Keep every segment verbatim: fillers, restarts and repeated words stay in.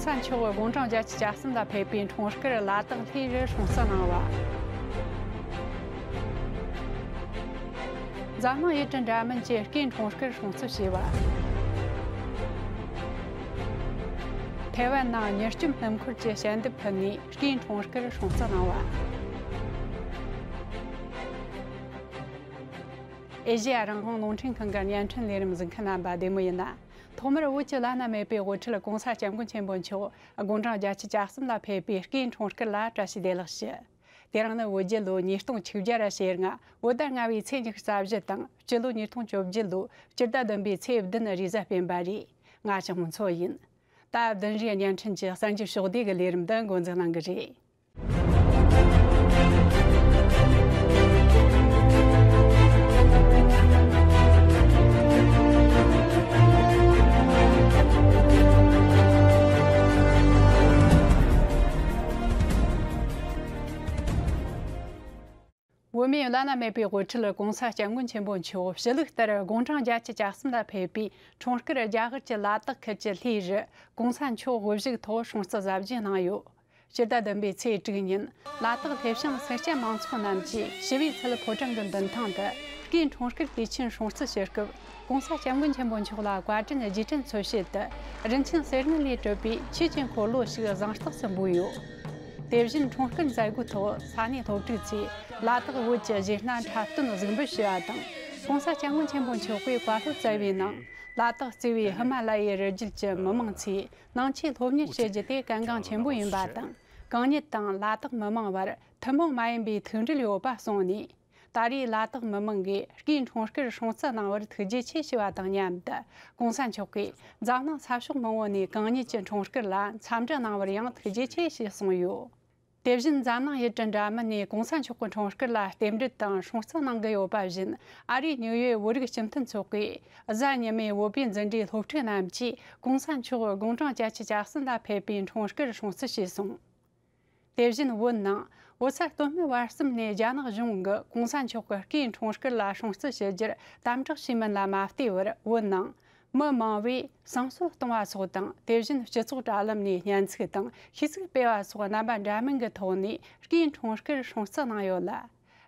ས་མཆོག་དགུང་གྲངས་བརྒྱད་ཅུ་གྱ་གསུམ་ལ་ཕེབས་པའི་འཁྲུངས་སྐར་ལ་དྭགས་ལྷེ་རུ་སྲུང་བརྩི་གནང་བ། འཛམ་གླིང་ཡུལ་གྲུ་འདྲ་མིན་གྱིས་སྐུའི་འཁྲུངས་སྐར་སྲུང་བརྩི་བྱས་པ། ཐའེ་ཝན་ནང་མྱུར་སྐྱོབ་སྣུམ་འཁོར་གྱི་ཞལ་འདེབས་ཕུལ་ནས་སྐུའི་འཁྲུངས་སྐར་སྲུང་བརྩི་གནང་བ། ཨེ་ཤེ་ཡ་རང་དབང་རླུང་འཕྲིན་ཁང་གི་བརྙན་འཕྲིན་ལས་རིམ་གཟིགས་མཁན་རྣམ་པ་བདེ་མོ་ཡིན་ན། ཐོག་མར་བོད་ཀྱི་བླ་ན་མེད་པའི་དབུ་ཁྲིད་༸གོང་ས་༸སྐྱབས་མགོན་ཆེན་པོ་མཆོག་དགུང་གྲངས་བརྒྱད་ཅུ་གྱ་གསུམ་ལ་ཕེབས་པའི་སྐུའི་འཁྲུངས་སྐར་ལ་བཀྲ་ཤིས་བདེ་ལེགས་ཞུ། དེ་རིང་ནི་བོད་རྒྱལ་ལོ་ཉིས་སྟོང་བཅུ་བརྒྱ་ར་ཞེ་ལྔ། བོད་ཟླ་ལྔ་བའི་ཚེས་ཉི་ཤུ་རྩ་བཞི་དང་། སྤྱི་ལོ་ཉིས་སྟོང་བཅོ་བརྒྱད་ལོ་སྤྱི་ཟླ་བདུན་པའི་ཚེས་བདུན་རེས་གཟའ་སྤེན་པ་རེད། ང་ཞང་མུ་མཚོ་ཡིན། ད་བདུན་རེའི་བརྙན་འཕྲིན་གྱི་གསར་འགྱུར་ཕྱོགས་བསྡུས་ཀྱི་ལས་རིམ་འདི་འགོ་འཛུགས་གནང་གི་རེད། བོད་མིའི་བླ་ན་མེད་པའི་དབུ་ཁྲིད་༸གོང་ས་༸སྐྱབས་མགོན་ཆེན་པོ་མཆོག་ཕྱི་ལུགས་ལྟར་དགུང་གྲངས་བརྒྱད་ཅུ་གྱ་གསུམ་ལ་ཕེབས་པའི་འཁྲུངས་སྐར་རྒྱ་གར་གྱི་ལ་དྭགས་ཁུལ་གྱི་ལྷེ་རུ་༸གོང་ས་མཆོག་དབུ་བཞུགས་ཐོག་སྲུང་བརྩི་གཟབ་རྒྱས་གནང་ཡོད། སྤྱི་ཟླ་བདུན་པའི་ཚེས་དྲུག་ཉིན་ལ་དྭགས་ལྷེ་བྱང་སེར་སྐྱ་མང་ཚོགས་རྣམས་ཀྱིས་ཞི་བའི་ཚལ་ཕོ་བྲང་གི་མདུན་ཐང་དུ་སྐུའི་འཁྲུངས་སྐར་དུས་ཆེན་སྲུང་བརྩི་ཞུ་སྐབས། ༸གོང་ས་༸སྐྱབས་མགོན་ཆེན་པོ་མཆོག་ལ་བཀའ་དྲིན་རྗེས་དྲན་འཚོལ་ཆེད་དུ། རིན་ཆེན་གསེར་དངུལ་ལས་གྲུབ་པའི་ཆོས་ཀྱི་འཁོར་ལོ་ཞིག་གཟེངས་རྟགས་སུ་འབུལ་ཡོད། དེ་བཞིན་འཁྲུངས་སྐར་མཛད་སྒོའི་ཐོག་ས་གནས་སློབ་ཕྲུག་ཚོས་ལ་དྭགས་བོད་ཀྱི་གཞས་སྣ་འཁྲབ་སྟོན་གཟིགས་འབུལ་ཞུས་པ་དང་། ༸གོང་ས་༸སྐྱབས་མགོན་ཆེན་པོ་མཆོག་གིས་བཀའ་སློབ་སྩལ་བའི་ནང་། ལ་དྭགས་གཙོས་པའི་ཧི་མ་ལ་ཡའི་རི་རྒྱུད་ཀྱི་མི་མང་ཚོས་ནང་ཆོས་སློབ་གཉེར་བྱེད་རྒྱུ་དེ་གལ་འགངས་ཆེན་པོ་ཡིན་པ་དང་། གང་ཉིད་དང་ལ་དྭགས་མི་མང་བར་ཐུན་མོང་མ་ཡིན་པའི་མཐུན་སྒྲིལ་ཡོད་པ་གསུངས་ནས། ད་རེས་ལ་དྭགས་མི་མང་གིས་སྐུའི་འཁྲུངས་སྐར་སྲུང་བརྩི་གནང་བར་ཐུགས་རྗེ་ཆེ་ཞུ་བ་དང་མཉམ་དུ། ༸གོང་ས་མཆོག་གིས་འཛམ་གླིང་ས་ཕྱོགས་མང་པོ་ནས་གང་ཉིད་ཀྱི་འཁྲུངས་སྐར་ལ་འཚམས་འདྲི་གནང་བར་ཡང་ཐུགས་རྗེ་ཆེ་ཞེས་གསུངས་ཡོད། དེ་བཞིན་འཛམ་གླིང་ཡུལ་གྲུ་འདྲ་མིན་ནས་༸གོང་ས་མཆོག་གི་འཁྲུངས་སྐར་ལ་རྟེན་འབྲེལ་དང་སྲུང་བརྩི་གནང་གི་ཡོད་པ་བཞིན། ཨ་རིའི་ནིའུ་ཡོག་བོད་རིགས་སྤྱི་མཐུན་ཚོགས་པའི་གཟའ་ཉི་མའི་བོད་པའི་འཛིན་གྲྭའི་སློབ་ཕྲུག་རྣམས་ཀྱིས་༸གོང་ས་མཆོག་དགུང་གྲངས་བརྒྱད་ཅུ་གྱ་གསུམ་ལ་ཕེབས་པའི་འཁྲུངས་སྐར་སྲུང་བརྩི་ཞུས་སོང་། དེ་བཞིན་བོད་ནང་བོད་ས་སྟོད་སྨད་བར་གསུམ་ནས་རྒྱ་ནག་གཞུང་གིས་༸གོང་ས་མཆོག་གི་སྐུའི་འཁྲུངས་སྐར་ལ་སྲུང་བརྩི་ཞུ་རྒྱུར་དམ་དྲག་བྱས་མིན་ལ་མ་བལྟས་པར། བོད་ནང་མི་མང་བོས་བསང་གསོལ་གཏོང་བ་སོགས་དང་། དེ་བཞིན་སྤྱི་ཚོགས་དྲ་ལམ་ནས་སྙན་ཚིག་དང་ཤིས་ཚིག་སྤེལ་བ་སོགས་རྣམ་པ་འདྲ་མིན་གྱི་ཐོག་ནས་སྐུའི་འཁྲུངས་སྐར་སྲུང་བརྩི་གནང་ཡོད་ལ།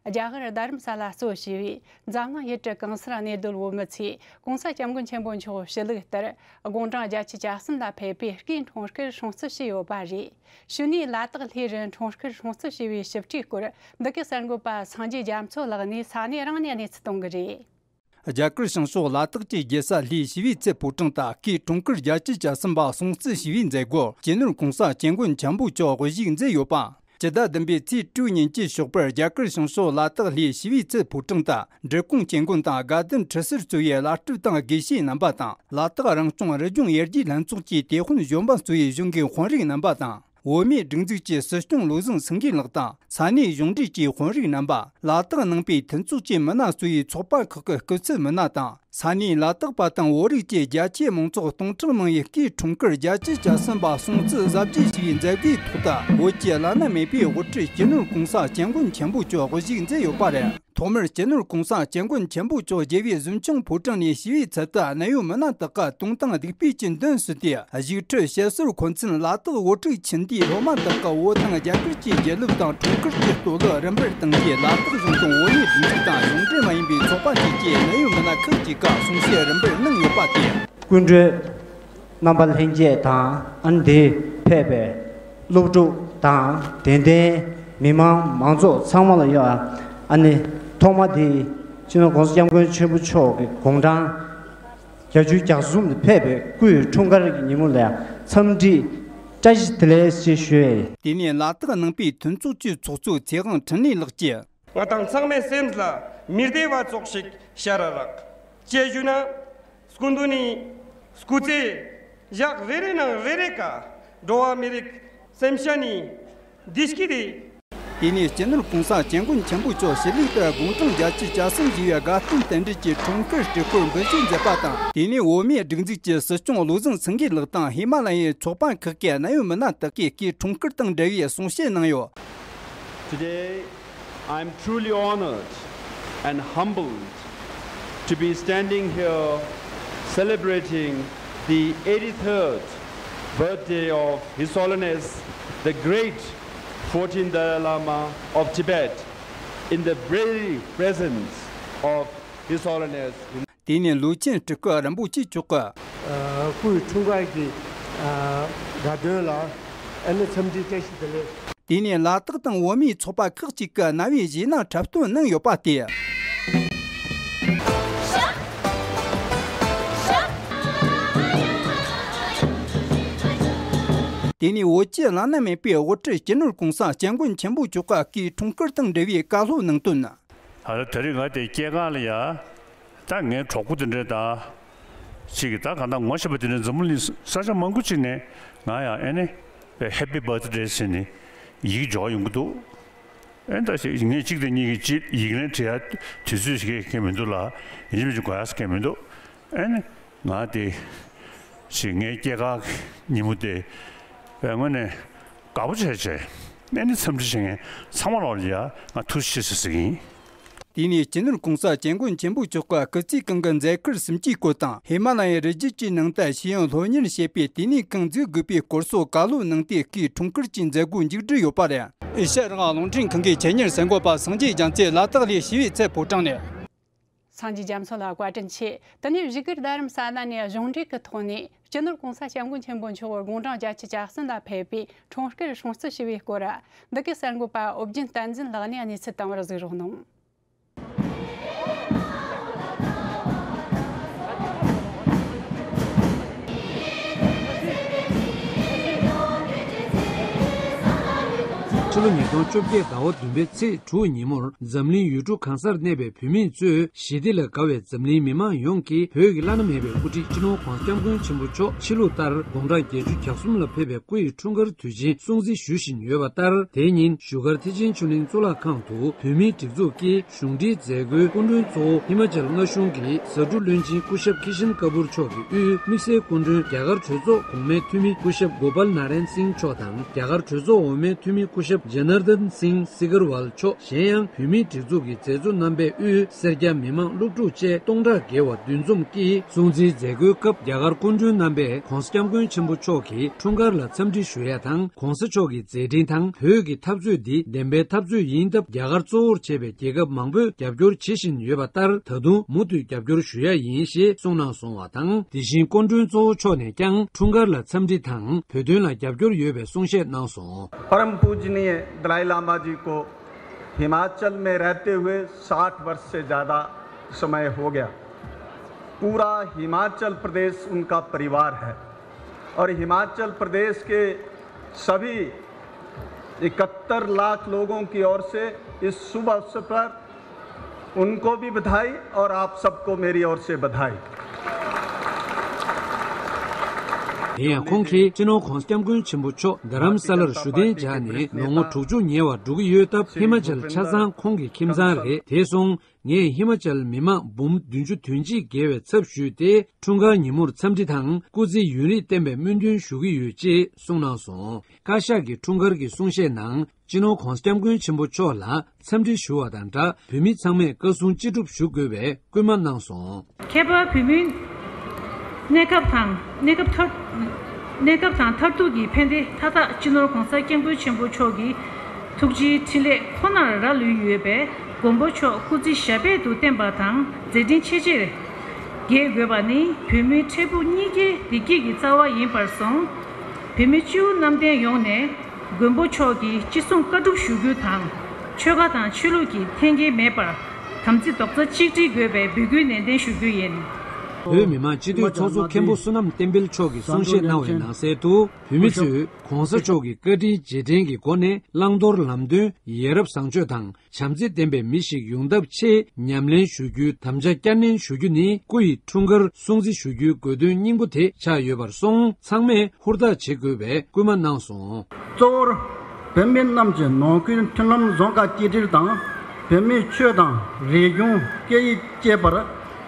རྒྱ་གར་རྡ་རམ་ས་ལ་གཙོ་བྱས་པའི་འཛམ་གླིང་ཡུལ་གྲུ་གང་སར་གནས་སྡོད་བོད་མི་ཚོས་༸གོང་ས་༸སྐྱབས་མགོན་ཆེན་པོ་མཆོག་ཕྱི་ལུགས་ལྟར་དགུང་གྲངས་བརྒྱད་ཅུ་གྱ་གསུམ་ལ་ཕེབས་པའི་སྐུའི་འཁྲུངས་སྐར་སྲུང་བརྩི་བྱས་ཡོད་པ་རེད། ཞུ་ནས་ལ་དྭགས་ལྷེ་རུ་འཁྲུངས་སྐར་སྲུང་བརྩི་ཞུ་བའི་ཞིབ་ཕྲའི་སྐོར་འདི་གའི་གསར་འགོད་པ་སངས་རྒྱས་རྒྱ་མཚོ་ལགས་ནས་ས་གནས་རང་ནས་གནས་ཚུལ་གཏོང་གི་རེད། རྒྱ་གར་བྱང་ཕྱོགས་ལ་དྭགས་ཀྱི་རྒྱལ་ས་ལྷའི་ཞི་བའི་ཚལ་ཕོ་བྲང་དུ་སྐུའི་འཁྲུངས་སྐར་བརྒྱད་ཅུ་གྱ་གསུམ་པ་སྲུང་བརྩི་ཞུ་བའི་མཛད་སྒོར་སྤྱི་ནོར་༸གོང་ས་༸སྐྱབས་མགོན་ཆེན་པོ་མཆོག་དབུ་བཞུགས་མཛད་ཡོད་པ། སྤྱི་ཟླ་བདུན་པའི་ཚེས་དྲུག་ཉིན་གྱི་ཞོགས་པར་རྒྱ་གར་བྱང་ཕྱོགས་ལ་དྭགས་ལྷའི་ཞི་བའི་ཚལ་ཕོ་བྲང་དུ་འབྲི་གུང་སྐྱབས་མགོན་དང་དགའ་ལྡན་ཁྲི་ཟུར་གཙོས་པའི་བླ་སྤྲུལ་དང་དགེ་བཤེས་རྣམ་པ་དང་། ལ་དྭགས་རང་སྐྱོང་རི་ལྗོངས་ཡར་རྒྱས་ལྷན་ཚོགས་ཀྱི་དེད་དཔོན་གཞོན་པ་གཙོས་པའི་གཞུང་གི་དཔོན་རིགས་རྣམ་པ་དང་། བོད་མིའི་སྒྲིག་འཛུགས་ཀྱི་སྲིད་སྐྱོང་བློ་བཟང་སེང་གེ་ལགས་དང་ས་གནས་གཞུང་འབྲེལ་གྱི་དཔོན་རིགས་རྣམ་པ། ལ་དྭགས་ནང་པའི་མཐུན་ཚོགས་ཀྱི་མི་སྣ་གཙོས་པའི་ཚོགས་པ་ཁག་གི་སྐུ་ཚབ་མི་སྣ་དང་། ས་གནས་ལ་དྭགས་པ་དང་བོད་རིགས་ཀྱི་རྒྱ་ཆེའི་མང་ཚོགས་སྟོང་ཕྲག་མང་བོས་སྐུའི་འཁྲུངས་སྐར་བརྒྱད་ཅུ་གྱ་གསུམ་པ་སྲུང་བརྩི་གཟབ་རྒྱས་ཞུ་བའི་མཛད་སྒོའི་ཐོག་ཏུ། བོད་ཀྱི་བླ་ན་མེད་པའི་དབུ་ཁྲིད་སྤྱི་ནོར་༸གོང་ས་༸སྐྱབས་མགོན་ཆེན་པོ་མཆོག་དབུ་བཞུགས་མཛད་ཡོད་པ་རེད། ཐོག་མར་སྤྱི་ནོར་༸གོང་ས་༸སྐྱབས་མགོན་ཆེན་པོ་མཆོག་རྒྱལ་བའི་གཟིམ་ཆུང་ཕོ་བྲང་ནས་ཞི་བའི་ཚལ་དུ་གནད་ཡོད་མི་སྣ་དག་གི་གཏོང་སྟངས་སྡིག་སྤོས་ཀྱི་མདུན་བསུས་ཏེ། བཞུགས་ཁྲི་ཞབས་ཟུར་འཁོན་ཚན་ལ་དྭགས་བོད་ཕྲུག་ཁྱིམ་སྡེའི་སློབ་མ་དག་གི་བོད་དང་རྒྱ་གར་གྱི་རྒྱལ་གླུ་དང་འཁྲུངས་སྐར་གྱི་བསྟོད་གླུ་རིམ་པར་བཏང་རྗེས། ལ་དྭགས་གཞུང་དང་བོད་མིའི་སྒྲིག་འཛུགས་དང་གཞུང་འབྲེལ་མ་ཡིན་པའི་ཚོགས་པ་བཅས་ཀྱི་གནད་ཡོད་མི་སྣ་ཁག་ཅིག་གིས་གསུང་བཤད་རིམ་པར་གནང་ཡོད་པ་སྟེ། སྐུ་མགྲོན་རྣམ་པ་ལྷན་རྒྱས་དང་། ཨ་ནི་དེར་ཕེབས་པའི་སློབ་ཕྲུག་དང་། དད་ལྡན་མི་མང་མང་ཚོགས་ཚང་མ་ལ་ཡ། ཨ་ནི་ཐོག་མ་དེ་སྤྱི་ནོར་༸གོང་ས་༸སྐྱབས་མགོན་ཆེན་པོ་མཆོག་གི་དགུང་གྲངས་བརྒྱད་ཅུ་གྱ་གསུམ་དུ་ཕེབས་པའི་སྐུའི་འཁྲུངས་སྐར་གྱི་ཉིན་མོ་ལ་འཚམས་འདྲི་བཀྲ་ཤིས་བདེ་ལེགས་ཞེས་ཞུ་ཡས། དེ་ནས་ལ་དྭགས་ནང་པའི་མཐུན་ཚོགས་ཀྱི་ཚོགས་གཙོ་ཚེ་དབང་འཕྲིན་ལས་ལགས་ཀྱིས། ང་དང་ཚང་མའི་སེམས་ལ་མི་བདེ་བ་ཙོགས་ཤིག་ཤར་ར་རག་ཅེས་ཞུ་ན། སྐུ་མདུན་ནི་སྐུ་ཚེ་ཞག་རེ་རེ་ནང་རེ་རེ་ཀ་འགྲོ་བ་མི་རིགས་སེམས་ཤ་ནི་བདེ་སྐྱིད་དེ། དེ་ནས་སྤྱི་ནོར་༸གོང་ས་༸སྐྱབས་མགོན་ཆེན་པོ་མཆོག་ཕྱི་ལུགས་ལྟར་དགུང་གྲངས་བརྒྱད་ཅུ་གྱ་གསུམ་བཞེས་པའི་དགའ་སྟོན་རྟེན་འབྲེལ་གྱི་འཁྲུངས་སྐར་སྤྲུལ་སྐུར་འབུལ་བཞེས་མཛད་པ་དང་། དེ་ནས་བོད་མིའི་སྒྲིག་འཛུགས་ཀྱི་སྲིད་སྐྱོང་བློ་བཟང་སེང་གེ་ལགས་དང་ཧི་མ་ལ་ཡའི་ཚོགས་པ་ཁག་གི་གནད་ཡོད་མི་སྣ་དག་གིས་སྐུའི་འཁྲུངས་སྐར་དང་འབྲེལ་བའི་གསུང་བཤད་གནང་ཡོད། Today, I'm truly honored and humbled to be standing here celebrating the eighty-third Birthday of His Holiness the Great fourteenth Dalai Lama of Tibet, in the very presence of His Holiness. དེ་ནས་ལུས་ཆེན་སྤྲུལ་སྐུ་རིན་པོ་ཆེ་མཆོག་གིས། ཨ། སྐུའི་འཁྲུངས་སྐར་གྱི། ཨ། དགའ་སྟོན་ལ་ཨ་ནི་འཚམས་འདྲི་བཀྲ་ཤིས་བདེ་ལེགས། དེ་ནས་ལ་དྭགས་དང་བོད་མིའི་ཚོགས་པ་ཁག་ཅིག་གིས་རྣ་བའི་གཞས་སྣ་འཁྲབ་སྟོན་གནང་ཡོད་པ་སྟེ། དེ་ནས་བོད་ཀྱི་བླ་ན་མེད་པའི་དབུ་ཁྲིད་སྤྱི་ནོར་༸གོང་ས་༸སྐྱབས་མགོན་ཆེན་པོ་མཆོག་གི་སྐུའི་འཁྲུངས་སྐར་དང་འབྲེལ་བའི་བཀའ་སློབ་གནང་དོན། ཨ་ལ། དེ་རིང་ང་དེ་སྐྱེས་སྒང་ལ་ཡ། ད་ངའི་གྲོགས་པོ་དེ་འདྲས་དང་། ཅིག་གིས་ད་གང་ལྟར་ངོ་ཤེས་པ་དེ་འདྲས་འཛམ་བུ་གླིང་ས་ཆ་མང་པོ་ཅིག་ནས་ང་ཡང་ཨེ་ནི་Happy Birthday ཟེར་ནས་ཡི་གེ་འབྱོར་ཡོང་གི་འདུག། ཨེ་ད་ཅིག་ངས་གཅིག་དང་གཉིས་ཀྱིས་ཅིག་ཡིག་ལན་བྲིས་ཡ་དུས་ཚོད་ཞིག་གང་མི་འདུག་ལ། ཡིན་གཅིག་མིན་གཅིག་དགོས་ཡ་ཟེར་མཁན་མི་འདུག། ཨེ་ནི་ང་དེ་ཅིག་ངའི་སྐྱེས་སྐར་ཉིན་མོ་དེ་དངོས་གནས་དགའ་པོ་བྱས་བྱས། ཨེ་ནི་འཚམས་འདྲི་བྱེད་མཁན་ཚང་མ་ལ་ཡ་ང་ཐུགས་རྗེ་ཆེ་ཟེར་ཟེར་གྱི་ཡིན། དེ་ནས་སྤྱི་ནོར་༸གོང་ས་༸སྐྱབས་མགོན་ཆེན་པོ་མཆོག་གིས་སྐུ་ཚེ་གང་གི་མཛད་ཁུར་གསུམ་གྱི་སྐོར་དང་། ཧི་མ་ལ་ཡའི་རི་རྒྱུད་ཀྱི་ནང་དུ་ཤེས་ཡོན་སློབ་གཉེར་བྱེད་པའི་དུས་ནས་གང་འཛུལ་དགོས་པའི་སྐོར་སོགས་བཀའ་སློབ་གནང་སྟེ། སྐུའི་འཁྲུངས་སྐར་གྱི་མཛད་སྒོ་མཇུག་སྒྲིལ་ཡོད་པ་རེད། ཨེ་ཤ་ཡ་རང་དབང་རླུང་འཕྲིན་ཁང་གི་ཆེད་གཉེར་གསར་འགོད་པ་སངས་རྒྱས་རྒྱ་མཚོས་ལ་དྭགས་ལས་ཞི་བའི་ཚལ་ཕོ་བྲང་ནས། སངས་རྒྱས་རྒྱ་མཚོ་ལ་བཀའ་དྲིན་ཆེ། དེ་ནས་བཞུགས་སྒར་རྡ་རམ་ས་ལ་ནས་གཞུང་འབྲེལ་གྱི་ཐོག་ནས་སྤྱི་ནོར་༸གོང་ས་༸སྐྱབས་མགོན་ཆེན་པོ་མཆོག་དགུང་གྲངས་བརྒྱད་ཅུ་གྱ་གསུམ་ལ་ཕེབས་པའི་འཁྲུངས་སྐར་སྲུང་བརྩི་ཞུ་བའི་སྐོར། འདི་གའི་གསར་འགོད་པ་ཨོ་རྒྱན་བསྟན་འཛིན་ལགས་ནས་གནས་ཚུལ་དང་པོར་གཟིགས་རོགས་གནང་། ཕྱི་ལོ་ཉིས་སྟོང་བཅོ་བརྒྱད་ཟླ་བ་བདུན་པའི་ཚེས་དྲུག་ཉིན་མོར་འཛམ་གླིང་ཡུལ་གྲུ་གང་སར་གནས་པའི་བོད་མི་གཙོས་ཞི་བདེ་ལ་དགའ་བའི་འཛམ་གླིང་མི་མང་ཡོངས་ཀྱིས་བོད་ཀྱི་བླ་ན་མེད་པའི་དབུ་ཁྲིད་སྤྱི་ནོར་༸གོང་ས་༸སྐྱབས་མགོན་ཆེན་པོ་མཆོག་ཕྱི་ལུགས་ལྟར་དགུང་གྲངས་བརྒྱད་ཅུ་གྱ་གསུམ་ལ་ཕེབས་པའི་སྐུ་ཡི་འཁྲུངས་སྐར་དུས་ཆེན་སྲུང་བརྩི་ཞུ་བཞིན་ཡོད་པ་ལྟར། དེ་ཉིན་བཞུགས་སྒར་ཐེག་ཆེན་ཆོས་གླིང་གཙུག་ལག་ཁང་དུ་བོད་མིའི་སྒྲིག་འཛུགས་ཀྱི་གཞུང་འབྲེལ་མཛད་སྒོའི་སྐུ་མགྲོན་གཙོ་བོ་ཧི་མ་ཅལ་མངའ་གཞུང་གི་ཟ་འབྲུ་བློན་ཆེན་སྐུ་ཞབས་ཁི་ཤན་ཀ་པུར་མཆོག་གི་དབུས་དམིགས་བསལ་སྐུ་མགྲོན་རྒྱ་གར་གྲོས་ཚོགས་གོང་མའི་འཐུས་མི་སྐུ་ཞབས་གོ་པལ་ན་རན་སིང་མཆོག་དང་། རྒྱ་གར་གྲོས་ཚོགས་འོག་མའི་འཐུས་མི་སྐུ་ཞབས་ཇ་ནར་དན་སིང་སི་གར་ཝལ་མཆོག་གཞན་ཡང་བོད་མིའི་སྒྲིག་འཛུགས་ཀྱི་མཛད་གཙོ་རྣམ་པས་དབུས་སེར་སྐྱ་མི་མང་སློབ་ཕྲུག་བཅས་སྟོང་ཕྲག་བརྒལ་བ་འདུ་འཛོམས་ཀྱིས་སྲུང་བརྩིའི་མཛད་སྒོའི་སྐབས་རྒྱ་གར་སྐུ་མགྲོན་རྣམ་པས་༸གོང་ས་༸སྐྱབས་མགོན་ཆེན་པོ་མཆོག་གི་འཁྲུངས་སྐར་ལ་འཚམས་འདྲི་ཞུ་ཡ་དང་། ༸གོང་ས་མཆོག་གི་མཛད་འཕྲིན་དང་བོད་ཀྱི་འཐབ་རྩོད་འདི་བདེན་པའི་འཐབ་རྩོད་ཡིན་སྟབས། རྒྱ་གར་གཙོ་བོར་བྱས་པའི་རྒྱལ་ཁབ་མང་པོས་རྒྱབ་སྐྱོར་བྱེད་བཞིན་ཡོད་པ་ལྟར། ད་དུང་མུ་མཐུད་རྒྱབ་སྐྱོར་ཞུ་ཡ་ཡིན་ཞེས་གསུངས་གནང་སོང་བ་དང་། དེ་བཞིན་སྐུ་མགྲོན་གཙོ་བོ་མཆོག་ནས་ཀྱང་འཁྲུངས་སྐར་ལ་འཚམས་འདྲི་དང་བོད་དོན་ལ་རྒྱབ་སྐྱོར་ཡོད་པའི་གསུང་བཤད་གནང་སོང་། परम पूजनीय दलाई लामा जी को हिमाचल में रहते हुए साठ वर्ष से ज़्यादा समय हो गया। पूरा हिमाचल प्रदेश उनका परिवार है और हिमाचल प्रदेश के सभी इकहत्तर लाख लोगों की ओर से इस शुभ अवसर पर उनको भी बधाई और आप सबको मेरी ओर से बधाई। དེ་ཡང་ཁོང་གིས་སྤྱི་ནོར་༸གོང་ས་༸སྐྱབས་མགོན་ཆེན་པོ་མཆོག་རྡ་རམ་ས་ལར་བཞུགས་གདན་འཇགས་ནས་ལོ་ངོ་དྲུག་ཅུ་ཉེ་བར་འགྲོ་གི་ཡོད་སྟབས། ཧི་མ་ཅལ་ཆ་ཚང་ཁོང་གི་ཁྱིམ་ཚང་རེད། དེ་སོང་། ངས་ཧི་མ་ཅལ་མི་མང་འབུམ་བདུན་ཅུ་དོན་གཅིག་བརྒལ་བའི་ཚབ་ཞུས་ཏེ། འཁྲུངས་སྐར་ཉིན་མོར་འཚམས་འདྲི་དང་སྐུ་ཚེ་ཡུན་རིང་བརྟན་པའི་སྨོན་འདུན་ཞུ་གི་ཡོད་ཅེས་གསུངས་གནང་སོང་། བཀའ་ཤག་གི་འཁྲུངས་སྐར་གྱི་གསུང་བཤད་ནང་། སྤྱི་ནོར་༸གོང་ས་༸སྐྱབས་མགོན་ཆེན་པོ་མཆོག་ལ་འཚམས་འདྲི་ཞུ་བ་དང་སྦྲགས། བོད་མི་ཚང་མས་བཀའ་གསུང་ཅི་སྒྲུབ་ཞུ་དགོས་པའི་སྐུལ་མ་གནང་སོང་། ཁྱད་པར་བོད་མིའི་གནས་སྐབས་དང་། གནས་སྐབས་མཐར། གནས་སྐབས་དང་མཐར་ཐུག་གི་ཕན་བདེ་མཐའ་དག་སྤྱི་ནོར་༸གོང་ས་༸སྐྱབས་མགོན་ཆེན་པོ་མཆོག་གི་ཐུགས་རྗེའི་འཕྲིན་ལས་ཁོ་ནར་རག་ལུས་ཡོད་པས། མགོན་པོ་མཆོག་སྐུ་ཚེ་ཞབས་པད་དུ་བརྟན་པ་དང་མཛད་འཕྲིན་ཆེ་བརྗོད་རྒྱས་དགོས་པ་ནི་བོད་མིའི་འཕྲལ་ཕུགས་གཉིས་ཀའི་བདེ་སྐྱིད་ཀྱི་རྩ་བ་ཡིན་པར་སོང་། བོད་མི་སྤྱི་བོ་གནམ་བསྟན་ཡོངས་ནས་མགོན་པོ་མཆོག་གི་ཅི་གསུང་བཀའ་སྒྲུབ་ཞུ་རྒྱུ་དང་། ཆོལ་ཁ་དང་ཆོས་ལུགས་ཀྱི་འཐེན་འཁྱེར་མེད་པར་དམ་ཚིག་རྡོག་རྩ་གཅིག་སྒྲིལ་དགོས་པའི་འབོད་སྐུལ་ནན་ཏན་ཞུ་རྒྱུ་ཡིན། བོད་མི་མང་སྤྱི་འཐུས་ཚོགས་གཙོ་མཁན་པོ་བསོད་ནམས་བསྟན་འཕེལ་མཆོག་གིས་གསུང་བཤད་གནང་བའི་ནང་གསལ་དུ། བོད་མི་ཚོས་༸གོང་ས་མཆོག་གི་བཀའ་དྲིན་རྗེས་དྲན་གྱི་སྒོ་ནས་བླང་དོར་ལམ་སྟོན་ཡ་རབས་བཟང་སྤྱོད་དང་། བྱམས་བརྩེ་ལྡན་པའི་མི་ཞིག་ཡོང་ཐབས་ཆེད་ཉམས་ལེན་ཞུ་རྒྱུའི་དམ་བཅའ་བསྐྱར་ནན་ཞུ་རྒྱུ་ནི། སྐུ་ཡི་འཁྲུངས་སྐར་སྲུང་བརྩི་ཞུ་རྒྱུའི་དགོས་དོན་སྙིང་པོ་དེ་ཆགས་ཡོད་པར་སོང་། ཚང་མས་ཧུར་ཐག་བྱེད་དགོས་པའི་སྐུལ་མ་གནང་སོང་། གཙོ་བོར་བོད་མི་རྣམས་ཀྱི་ནང་ཁུལ་མཐུན་ལམ་བཟང་ཁ་གཅིག་སྒྲིལ་དང་། བོད་མིའི་ཆོས་དང་རིག་གཞུང་སྐད་ཡིག་བཅས་པར་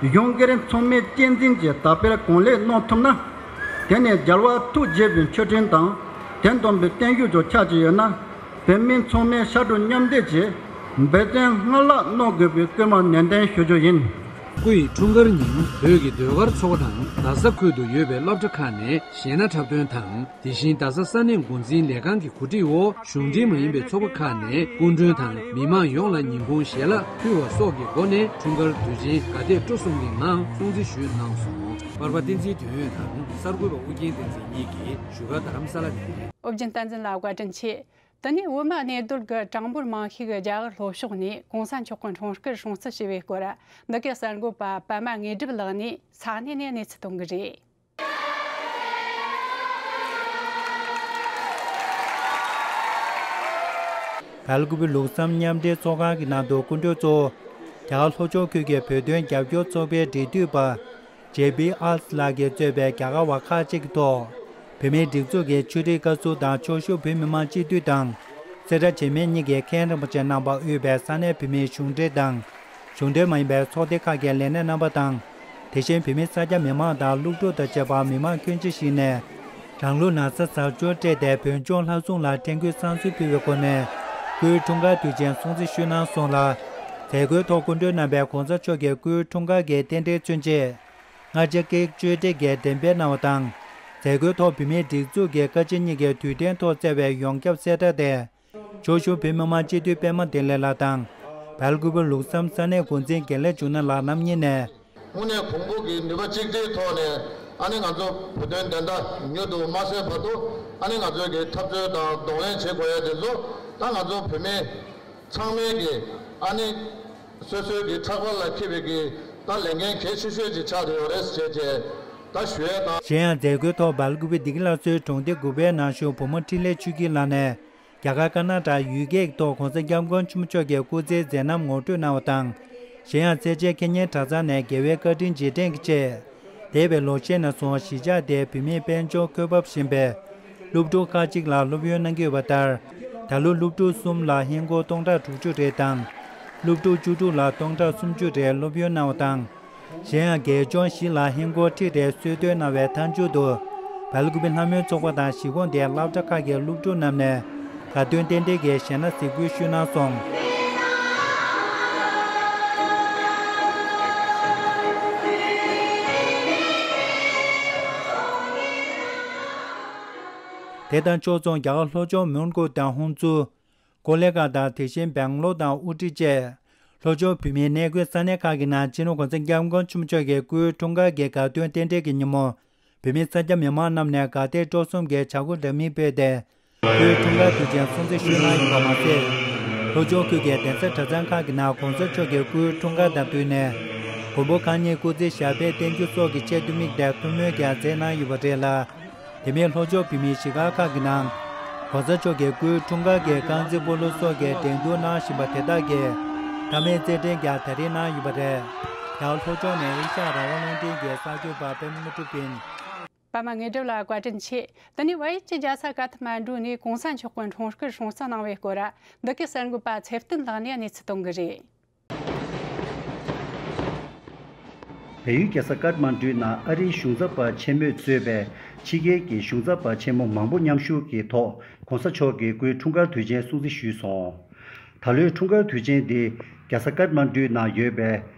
གཞུང་སྒེར་ཚང་མས་གཅེས་འཛིན་གྱིས་དར་སྤེལ་གང་ལེགས་གནང་ཐུབ་ན། དེ་ནི་རྒྱལ་བ་ཐུགས་དགྱེས་པའི་མཆོད་སྤྲིན་དང་། དོན་དམ་པའི་བརྟན་བཞུགས་སུ་ཆགས་ཀྱི་ཡོད་ན། བོད་མི་ཚང་མས་ཕྱར་གྲུ་མཉམ་འདེགས་ཀྱིས་འབད་བརྩོན་སྔར་ལྷག་གནང་དགོས་པའི་སྐུལ་མ་ནན་ཏན་ཞུ་རྒྱུ་ཡིན། ཁོ་ཡི་འཁྲུངས་སྐར་ཉིན་བོད་ཀྱི་ཟློས་གར་ཚོགས་པ་དང་རྡ་ས་ཁུལ་དུ་ཡོད་པའི་སློབ་གྲྭ་ཁག་ནས་གཞས་སྣ་འཁྲབ་སྟོན་དང་། དེ་བཞིན་རྡ་ས་ས་གནས་འགོ་འཛིན་ལས་ཁང་གི་གོ་སྒྲིག་འོག་གཞུང་འབྲེལ་མ་ཡིན་པའི་ཚོགས་པ་ཁག་ནས་སྐུ་མགྲོན་དང་མི་མང་ཡོངས་ལ་ཉིན་གུང་ཞལ་ལག་ཕུལ་བ་སོགས་ཀྱི་སྒོ་ནས་འཁྲུངས་སྐར་དུས་ཆེན་དགའ་དད་སྤྲོ་གསུམ་གྱི་ངང་སྲུང་བརྩི་ཞུས་གནང་སོང་། པར་པ་བསྟན་འཛིན་དོན་ཡོད་དང་གསར་འགོད་པ་ཨུ་རྒྱན་བསྟན་འཛིན་གཉིས་ཀྱིས་བཞུགས་སྒར་རྡ་རམ་ས་ལ་ནས། ཨོ་བརྒྱུད་བསྟན་འཛིན་ལགས་བཀའ་དྲིན་ཆེ། དེ་ནས་བོད་མི་གནས་སྡོད་ཀྱི་གྲངས་འབོར་མང་ཤོས་ཀྱི་རྒྱ་གར་ལྷོ་ཕྱོགས་ནས་གོང་ས་མཆོག་གི་འཁྲུངས་སྐར་སྲུང་བརྩི་ཞུས་པའི་སྐོར། འདི་གའི་གསར་འགོད་པ་པད་མ་དངོས་གྲུབ་ལགས་ནས་ས་གནས་ནས་གནས་ཚུལ་གཏོང་གི་རེད། སྦེལ་ཀོབ་ལུགས་བསམ་མཉམ་འབྲེལ་ཚོགས་ཁང་གི་ནང་དུ་སྐུ་མགྲོན་གཙོ་བོ་རྒྱ་གར་ལྷོ་ཕྱོགས་ཁུལ་གྱི་བོད་དོན་རྒྱབ་སྐྱོར་ཚོགས་པའི་འབྲེལ་མཐུད་པ་ཇེ་པི་ཨལ་ལགས་ཀྱིས་གཙོས་པའི་རྒྱ་གར་བ་ཁག་ཅིག་གི་ཐོག་བོད་མིའི་སྒྲིག་འཛུགས་ཀྱི་ཆོས་རིག་བཀའ་ཟུར་དང་ཕྱོགས་བཞུགས་བོད་མི་མང་སྤྱི་འཐུས་དང་། སེ་ར་བྱེས་སྨད་གཉིས་ཀྱི་མཁན་རིན་པོ་ཆེ་རྣམ་པ་དབུས་པའི་ས་གནས་བོད་མིའི་གཞུང་འབྲེལ་དང་། གཞུང་འབྲེལ་མ་ཡིན་པའི་ཚོགས་སྡེ་ཁག་གི་ལས་སྣེ་རྣམ་པ་དང་། དེ་བཞིན་བོད་མི་གསར་སྐྱ་མི་མང་དང་སློབ་ཕྲུག་དང་བཅས་པ་མི་མང་ཁྱོན་ཆེ་ཞིག་ནས། རང་ལུས་ན་ཚ་ཟ་སྐྱོར་སྤྲད་དེ་བོད་ལྗོངས་ལྷ་སྲུང་ལ་དྲན་སྐུལ་བསང་གསོལ་ཕུལ་བའི་སྒོ་ནས། སྐུའི་འཁྲུངས་སྐར་དུས་ཆེན་སྲུང་བརྩི་ཞུས་གནང་སོང་ལ། མཛད་སྒོའི་ཐོག་སྐུ་མགྲོན་རྣམ་པས་གོང་ས་མཆོག་གི་སྐུའི་འཁྲུངས་སྐར་གྱི་རྟེན་འབྲེལ་མཚོན་ཆེད། ལྔ་བརྒྱ་ཀེག་གཅོད་འབྲེག་གི་འགྲེམས་སྤེལ་གནང་བ་དང་། མཛད་སྒོའི་ཐོག་བོད་མིའི་སྒྲིག་འཛུགས་ཀྱི་བཀའ་སྤྱི་གཉིས་ཀྱི་དུས་སྟོན་ཐོག་བསྩལ་བའི་ཡོངས་ཁྱབ་གསལ་བསྒྲགས་དེ། ཕྱོགས་བཞུགས་བོད་མི་མང་སྤྱི་འཐུས་པད་མ་བདེ་ལེགས་ལགས་དང་། སྦེལ་ཀོབ་ལུགས་བསམ་ས་གནས་འགོ་འཛིན་དགེ་ལེགས་འབྱུང་གནས་ལགས་རྣམ་གཉིས་ནས། དངོས་གནས་གོང་བུ་གི་ནུས་པ་གཅིག་སྒྲིལ་ཐོག་ནས་ཨ་ནི་ང་ཚོ་བོད་དོན་བདེན་མཐའ་མྱུར་དུ་མ་གསལ་བར་དུ་ཨ་ནི་ང་ཚོའི་གི་འཐབ་རྩོད་དང་གདོང་ལེན་བྱེད་དགོས་ཡ་དེ་ཚོ་ད་ང་ཚོ་བོད་མི་ཚང་མའི་གི་ཨ་ནི་སོ་སོའི་གི་ཕྲག་པ་ལ་འཁེལ་བའི་གི་ད་ལས་འགན་གལ་ཆེ་ཤོས་ཅིག་ཆགས་བསྡད་ཡོད་རེད་ཟེར་བྱས་ད་ཞུ་ཡ་དང་། གཞན་ཡང་མཛད་སྒོའི་ཐོག་སྦེལ་ཀོབ་བདེ་སྐྱིད་ལྷ་གསོལ་གྲོང་སྡེ་དགུ་པའི་ནང་བཞུགས་བུ་མོ་འཕྲིན་ལས་ཆོས་སྐྱིད་ལགས་ནས། རྒྱ་གར་ཀར་ནཱ་ཊ་ཡུལ་སྐད་ཀྱི་ཐོག་གོང་ས་སྐྱབས་མགོན་ཆེན་པོ་མཆོག་གི་སྐུ་ཚེའི་མཛད་རྣམ་ངོ་སྤྲོད་གནང་བ་དང་། གཞན་ཡང་། སེར་བྱེས་མཁས་སྙན་གྲྭ་ཚང་ནས་རྒྱལ་བའི་བཀའ་དྲིན་རྗེས་དྲན་གྱི་ཆེད། འདས་པའི་ལོ་ཤས་ནས་བཟུང་གཞིས་ཆགས་དེའི་བུད་མེད་དཔལ་འབྱོར་འཁོས་བབས་ཞན་པའི་སློབ་ཕྲུག་ཁག་ཅིག་ལ་སློབ་ཡོན་གནང་གི་ཡོད་པ་ལྟར། ད་ལོ་སློབ་ཕྲུག་གསུམ་ལ་ཧིན་སྒོར་སྟོང་ཕྲག་དྲུག་ཅུ་རེ་དང་། སློབ་ཕྲུག་བཅུ་དྲུག་ལ་སྟོང་ཕྲག་སུམ་ཅུ་རེ་སློབ་ཡོན་གནང་བ་དང་། གཞན་ཡང་རྒས་གཅོང་བཞི་ལ་ཧིན་སྒོར་ཁྲི་རེ་གསོལ་སྟོན་གནང་བའི་མཐའ་མཇུག་ཏུ། སྦེལ་ཀོབ་ལྷ་མོའི་ཚོགས་པ་དང་གཞིས་ཁོངས་དེའི་སློབ་གྲྭ་ཁག་གི་སློབ་ཕྲུག་རྣམས་ནས་དགའ་སྟོན་རྟེན་འབྲེལ་གྱི་གཞས་སྣ་གཟིགས་འབུལ་ཞུས་གནང་སོང་། དེ་དང་ཕྱོགས་མཚུངས་རྒྱ་གར་ལྷོ་ཕྱོགས་མོན་གྷོ་དང་ཧུན་སུར། ཀོ་ལི་གྷལ་དང་དེ་བཞིན་སྦེང་ལོར་དང་ཨུ་ཏྲི་བཅས། ལྷོ་ཕྱོགས་བོད་མིའི་གནས་འཁོད་ས་གནས་ཁག་གི་ནང་སྤྱི་ནོར་༸གོང་ས་༸སྐྱབས་མགོན་ཆེན་པོ་མཆོག་གི་སྐུའི་འཁྲུངས་སྐར་གྱི་དགའ་སྟོན་རྟེན་འབྲེལ་གྱི་ཉིན་མོར། བོད་མི་གསར་སྐྱ་མི་མང་རྣམས་ནས་དགའ་དད་སྤྲོ་གསུམ་གྱི་བྱ་སྒོ་འདྲ་མིན་སྤེལ་ཏེ། སྐུའི་འཁྲུངས་སྐར་དུས་ཆེན་སྲུང་བརྩི་ཞུས་གནང་ཡོད་པ་མ་ཟད། ལྷོ་ཕྱོགས་ཁུལ་གྱི་གདན་ས་གྲྭ་ཚང་ཁག་གི་ནང་༸གོང་ས་མཆོག་གི་སྐུའི་འཁྲུངས་སྐར་དང་བསྟུན་ནས། མགོན་པོ་གང་ཉིད་སྐུ་ཚེ་ཞབས་པད་བརྟན་གྱུར་སོགས་ཀྱི་ཆེད་དུ་དམིགས་ཏེ་ཐུགས་སྨོན་ཀྱང་མཛད་གནང་ཡོད་པ་རེད་ལ། དེ་མིན་ལྷོ་ཕྱོགས་བོད་མིའི་གཞིས་སྒར་ཁག་གི་ནང་། ༸གོང་ས་མཆོག་གི་སྐུའི་འཁྲུངས་སྐར་གྱི་རྐང་རྩེད་སྤོ་ལོ་སོགས་ཀྱི་འགྲན་བསྡུར་གནང་བཞིན་པ་དེ་དག་གི་མཐའ་མའི་རྩེད་འགྲན་ཀྱང་ད་རེས་གནང་ཡོད་པ་རེད། ཡང་ལྷོ་ཕྱོགས་ནས་ཨེ་ཤ་ཡ་རང་དབང་རླུང་འཕྲིན་གྱི་གསར་འགོད་པ་པད་མ་དངོས་གྲུབ་ཡིན། པད་མ་དངོས་གྲུབ་ལགས་བཀའ་དྲིན་ཆེ། དེ་ནས་བལ་ཡུལ་གྱི་རྒྱལ་ས་ཀ་ཐ་མན་ཌུ་ནས་༸གོང་ས་མཆོག་གི་འཁྲུངས་སྐར་སྲུང་བརྩི་གནང་བའི་སྐོར། འདི་གའི་གསར་འགོད་པ་ཚེ་བརྟན་ལགས་ནས་གནས་ཚུལ་གཏོང་གི་རེད། བལ་ཡུལ་རྒྱལ་ས་ཀཏ་མན་ཌུའི་ནང་ཨ་རིའི་གཞུང་ཚབ་པ་ཆེན་མོས་གཙོས་པའི་ཕྱི་རྒྱལ་གྱི་གཞུང་ཚབ་པ་ཆེན་མོ་མང་པོ་མཉམ་ཞུགས་ཀྱི་ཐོག་༸གོང་ས་མཆོག་གི་སྐུའི་འཁྲུངས་སྐར་དུས་ཆེན་སྲུང་བརྩི་ཞུས་སོང་། ད་ལོའི་འཁྲུངས་སྐར་དུས་ཆེན་འདི་རྒྱལ་ས་ཀཏ་མན་ཌུའི་ནང་ཡོད་པའི་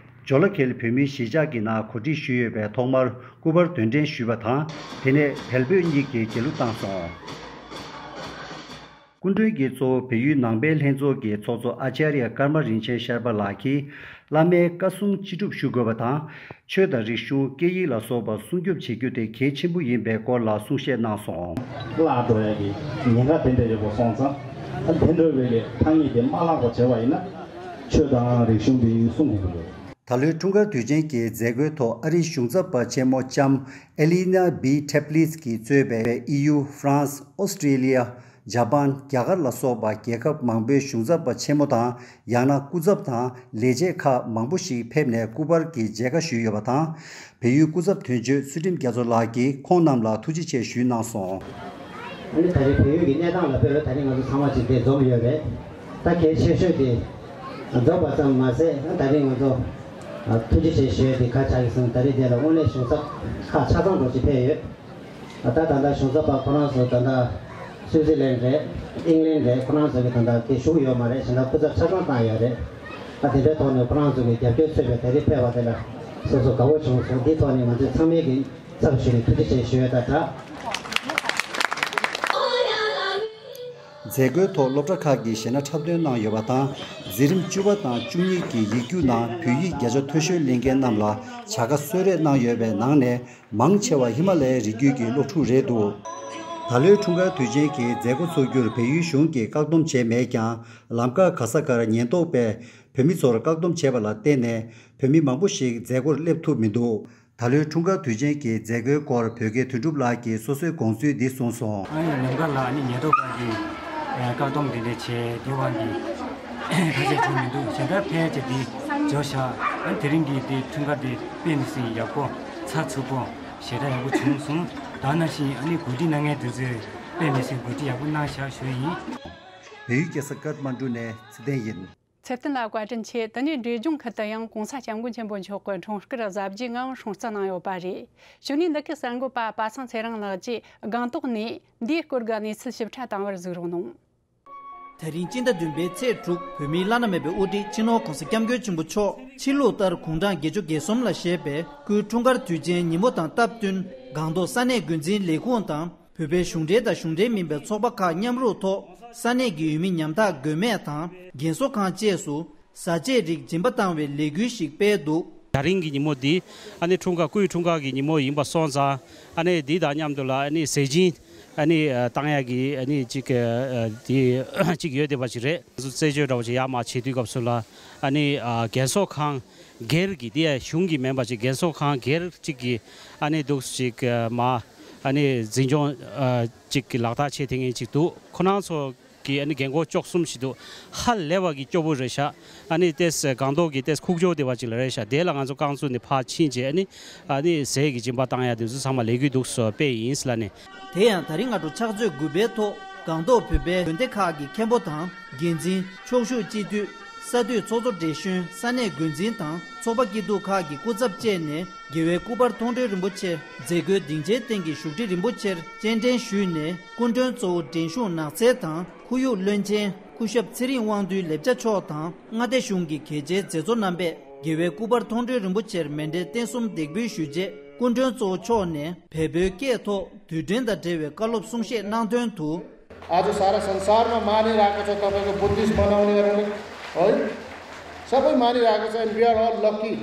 ཇོ་ལ་ཁེལ་བོད་མིའི་གཞིས་ཆགས་ཀྱི་ནང་གོ་སྒྲིག་ཞུས་ཡོད་པས་ཐོག་མར་སྐུ་པར་འདོན་འདྲེན་ཞུས་པ་དང་། དེ་ནས་བལ་བོད་གཉིས་ཀྱིས་རྒྱལ་གླུ་བཏང་སོང་། སྐུ་མགྲོན་གྱིས་གཙོ་བོ་བལ་ཡུལ་ནང་པའི་ལྷན་ཚོགས་ཀྱི་ཚོགས་གཙོ་ཨ་ཙརྱ་ཀརྨ་རིན་ཆེན་ཤར་པ་ལགས་ཀྱིས་བླ་མའི་བཀའ་གསུང་ཅི་སྒྲུབ་ཞུ་དགོས་པ་དང་། ཆོས་དང་རིག་གཞུང་སྐད་ཡིག་ལ་སོགས་པ་སྲུང་སྐྱོབ་བྱེད་རྒྱུ་དེ་གལ་ཆེན་པོ་ཡིན་པའི་སྐོར་ལ་གསུང་བཤད་གནང་སོང་། བརླག་འགྲོ་ཡ་གི་ཉེན་ཁ་དེ་འདྲ་ཡོད་པ་སོང་ཙང་། ཨ་དེ་འདྲ་བའི་གི་ཐ་སྙད་དེ་མ་བརླག་པ་བྱས་པ་ཡིན་ན། ཆོས་དང་རིག་གཞུང་དེ་སྲུང་དགོས་ཀྱི་རེད། ད་ལོའི་འཁྲུངས་སྐར་དུས་ཆེན་གྱི་མཛད་སྒོའི་ཐོག་ཨ་རིའི་གཞུང་ཚབ་པ་ཆེན་མོ་ལྕམ་ཨེ་ལི་ན་བི་ཐེབ་ལིས་ཀྱིས་གཙོས་པའི་ཨི་ཡུ། ཧྥ་རན་སི། ཨོ་སི་ཀྲི་ལི་ཡ། ཇ་པན། རྒྱ་གར་ལ་སོགས་པ་རྒྱལ་ཁབ་མང་པོའི་གཞུང་ཚབ་པ་ཆེན་མོ་དང་། ཡང་ན་སྐུ་ཚབ་དང་ལས་བྱེད་ཁག་མང་པོ་ཞིག་ཕེབས་ནས་སྐུ་པར་གྱི་མཇལ་ཁ་ཞུས་ཡོད་པ་དང་། བལ་ཡུལ་སྐུ་ཚབ་དོན་གཅོད་ཚུལ་ཁྲིམས་རྒྱ་མཚོ་ལགས་ཀྱིས་ཁོང་རྣམས་ལ་ཐུགས་རྗེ་ཆེ་ཞུས་གནང་སོང་། ཨ་ནི་ད་རེས་བལ་ཡུལ་གྱི་གནས་སྟངས་ལ་དཔག་པའི་ད་རེས་ང་ཚོ་ཚང་མ་ཅིག་དེ་འཛོམས་ཡོད་རེད། ད་གལ་ཆེ་ཤོས་དེ་རྫོགས་པ་ཙམ་མ་ཟད། ད་རེས་ང་ཚོ་ཐུགས་རྗེ་ཆེ་ཞུ་ཡས་དེ་ག་ཆགས་ཀྱི་སོང་། ད་རེས་དེ་ལ་དངོས་གནས་གཞུང་ཚབ་ཁག་ཆ་ཚང་འགྲོ་ཅིག་ཕེབས་ཡོད། ད་ད་ལྟ་གཞུང་ཚབ་པ་ཁོ་རང་ཚོ་ད་ལྟ་སུའུ་ཙི་ལན་རེད། ཨིང་ལན་རེད། ཁོ་རང་ཚོ་གི་ད་ལྟ་དེ་བཞུགས་ཡོད་མ་རེད། གཞན་དག་སྐུ་ཚབ་ཆ་ཚང་བཏང་ཡོད་རེད། ད་དེ་འདྲའི་ཐོག་ནས་ཁོ་རང་ཚོ་གི་རྒྱབ་སྐྱོར་ཚུད་པའི་ད་རེས་ཕེབས་པ་དེ་ལ་ སོ་སོ་དགའ་བོ་བྱུང་སོང་། འདི་ཐོག་ནས་ང་ཚོས་ཚང་མས་ཀྱི་ཚབ་ཞུས་ནས་ཐུགས་རྗེ་ཆེ་ཞུ་ཡ་ད་གྲགས། མཛད་སྒོའི་ཐོག་སློབ་གྲྭ་ཁག་གི་གཞས་སྣ་འཁྲབ་སྟོན་གནང་ཡོད་པ་དང་། འཛིན་རིམ་བཅུ་པ་དང་བཅུ་གཉིས་ཀྱི་ཡིག་རྒྱུགས་ནང་བོད་ཡིག་བརྒྱ་ཆ་མཐོ་ཤོས་ལེན་མཁན་རྣམས་ལ་བྱ་དགའ་གསོལ་རས་གནང་ཡོད་པའི་ནང་ནས། མང་ཆེ་བ་ཧི་མ་ལ་ཡའི་རི་རྒྱུད་ཀྱི་སློབ་ཕྲུག་རེད་འདུག་ད་ལོའི་འཁྲུངས་སྐར་དུས་ཆེན་གྱི་མཛད་སྒོ་འཚོགས་རྒྱུར་བལ་ཡུལ་གཞུང་གིས་བཀག་སྡོམ་བྱས་མེད་ཀྱང་། ལམ་ཁ་ག་ས་གར་ཉེན་རྟོག་པས་བོད་མི་ཚོར་བཀག་སྡོམ་བྱས་པ་ལ་བརྟེན་ནས། བོད་མི་མང་པོ་ཞིག་མཛད་སྒོར་སླེབས་ཐུབ་མི་འདུག་ད་ལོའི་འཁྲུངས་སྐར་དུས་ཆེན་གྱི་མཛད་སྒོའི་སྐོར་བོད་དགེ་དོན་གྲུབ་ལགས་ཀྱིས་སོ་སོའི་དགོངས་ཚུལ་འདི་གསུངས་སོང་། ཨ་ནི་ལམ་ཁ་ལ་ཨ་ནི་ཉེན་རྟོག་པ་གིས་བཀག་སྡོམ་དེ་འདྲ་བྱས་དུས་བབ་འདི་ཁ་ཤས་བྱུང་མི་འདུག་གཞན་དག་ཕལ་ཆེར་འདི་འཇོག་བཞག་ཨ་ནི་དེ་རིང་གི་འདི་འཁྲུངས་སྐར་འདི་དཔེ་མི་སྲིད་ཡག་པོ་ཚགས་ཚུད་པོ་ཞེ་དྲག་ཡག་པོ་བྱུང་སོང་། ད་ནང་བཞིན་ཨ་ནི་གོ་སྒྲིག་གནང་མཁན་དེ་ཚོས་དཔེ་མི་སྲིད་གོ་སྒྲིག་ཡག་པོ་གནང་བཞག་ཞུ་ཡིན། བལ་ཡུལ་རྒྱལ་ས་ཀཏ་མན་ཌུ་ནས་ཚེ་བརྟན་ཡིན། ཚེ་བརྟན་ལགས་བཀའ་དྲིན་ཆེ། དེ་ནས་འབྲས་ལྗོངས་ཁུལ་དུ་ཡང་གོང་ས་སྐྱབས་མགོན་ཆེན་པོ་མཆོག་གི་འཁྲུངས་སྐར་གཟབ་རྒྱས་ངང་སྲུང་བརྩི་གནང་ཡོད་པ་རེད། གཞུག་ནས་འདི་གའི་གསར་འགོད་པ་པ་སངས་ཚེ་རིང་ལགས་ཀྱིས་སྒང་ཏོག་ནས་འདིའི་སྐོར་གྱི་གནས་ཚུལ་ཞིབ་ཕྲ་བཏང་བར་གཟིགས་རོགས་གནང་། དེ་རིང་སྤྱི་ཟླ་བདུན་པའི་ཚེས་དྲུག་བོད་མིའི་བླ་ན་མེད་པའི་དབུ་ཁྲིད་སྤྱི་ནོར་༧གོང་ས་༧སྐྱབས་མགོན་ཆེན་པོ་མཆོག་ཕྱི་ལུགས་ལྟར་དགུང་གྲངས་བརྒྱད་ཅུ་གྱ་གསུམ་ལ་བཞེས་པའི་སྐུའི་འཁྲུངས་སྐར་དུས་ཆེན་ཉིན་མོ་དང་སྟབས་བསྟུན་སྒང་ཏོག་ས་གནས་འགོ་འཛིན་ལས་ཁུངས་དང་། བོད་པའི་གཞུང་འབྲེལ་དང་གཞུང་འབྲེལ་མིན་པའི་ཚོགས་པ་ཁག་མཉམ་རུབ་ཐོག་ས་གནས་ཀྱི་ཡུལ་མི་ཉམ་ཐག་མགོན་སྨད་དང་རྒན་གསོ་ཁང་བཅས་སུ་བཟའ་ཆས་རིགས་སྦྱིན་པ་བཏང་བའི་ལས་འགུལ་ཞིག་སྤེལ་འདུག་དེ་རིང་གི་ཉིན་མོ་འདི་ཨ་ནི་འཁྲུངས་སྐར་སྐུའི་འཁྲུངས་སྐར་གྱི་ཉིན་མོ་ཡིན་པ་སོང་ཙང་ཨ་ནི་འདི་དང་མཉམ་དུ་ལ་ཨ་ནི་ཟས་སྦྱིན་ཨ་ནི་བཏང་ཡག་གི་ཨ་ནི་ཅིག་འདི་ཅིག་ཡོད་བསྡད་པ་ཞིག་རེད། ང་ཚོ་རྩད་གཅོད་འདྲ་བོ་ཅིག་ཡར་མར་བྱེད་དུས་སྐབས་སུ་ལ་ཨ་ནི་རྒན་གསོ་ཁང་སྒེར་གྱི་དེ་ཡང་གཞུང་གི་མིན་པ་ཅིག་རྒན་གསོ་ཁང་སྒེར་གཅིག་གི་ཨ་ནི་འདུག་ཅིག་མ་ཨ་ནི་འཛིན་སྐྱོང་ཅིག་གི་ལག་བསྟར་བྱེད་ཐེངས་ངེས་ཅིག་འདུག་ཁོ་རང་ཚོ་གི་ཨ་ནི་རྒན་འཁོགས་བཅུ་གསུམ་ཞིག་འདུག་ཧ་ལས་པ་གི་སྐྱོ་པོ་རེད་ཤག་ཨ་ནི་ཏེས་སྒང་ཏོག་གི་ཏེས་ཁུག་ཀྱོག་དེ་བ་ཅིག་ལ་རེད་ཤག་དེ་ལ་ང་ཚོ་རྐང་བཙུགས་ནས་ཕར་ཕྱིན་རྗེས་ཨ་ནི་ཨ་ནི་ཟས་ཀྱི་སྦྱིན་པ་བཏང་ཡ་དེ་ཚོ་ཚང་མ་ལས་འགུལ་འདུག་སོ་སྤེལ་ཡིན་ཟེར་ལ་ནི། དེ་ཡང་ད་རིང་སྔ་དྲོ་ཕྱག་ཚོད་དགུ་པའི་ཐོག་སྒང་ཏོག་བོད་པའི་དགོན་སྡེ་ཁག་གི་མཁན་པོ་དང་། འགན་འཛིན། ཕྱོགས་བཞུགས་སྤྱི་འཐུས། ས་འཐུས་ཚོགས་གཙོ་བགྲེས་གཞོན། ས་གནས་འགོ་འཛིན་དང་ཚོགས་པ་སྐྱིད་སྡུག་ཁག་གི་སྐུ་ཚབ་བཅས་ནས་རྒྱལ་བའི་སྐུ་པར་མཐོང་གྲོལ་རིན་པོ་ཆེར་མཛད་སྒོའི་སྡིངས་ཆའི་སྟེང་གི་བཞུགས་ཁྲི་རིན་པོ་ཆེར་སྤྱན་འདྲེན་ཞུས་ནས། སྐུ་མགྲོན་གཙོ་བོ་འགྲན་ཞུགས་ནགས་ཚལ་དང་ཁོར་ཡུག་བློན་ཆེན་སྐུ་ཞབས་ཚེ་རིང་དབང་འདུས་ལེབ་ཅ་མཆོག་དང་། མངའ་སྡེ་གཞུང་གི་གལ་ཆེའི་མཛད་གཙོ་རྣམ་པས་རྒྱལ་བའི་སྐུ་པར་མཐོང་གྲོལ་རིན་པོ་ཆེར་མཎྜལ་རྟེན་གསུམ་འདེགས་འབུལ་ཞུས་རྗེས། སྐུ་མགྲོན་གཙོ་བོ་མཆོག་ནས་བལ་པོའི་སྐད་ཐོག་དུས་དྲན་དང་འབྲེལ་བའི་བཀའ་སློབ་གསུང་བཤད་གནང་དོན་དུ། आज सारा संसारमा मानिरहेको छ, तपाईँको बुद्धिस्ट मनाउनेहरूले है, सबै मानिरहेको छ, and we are all lucky.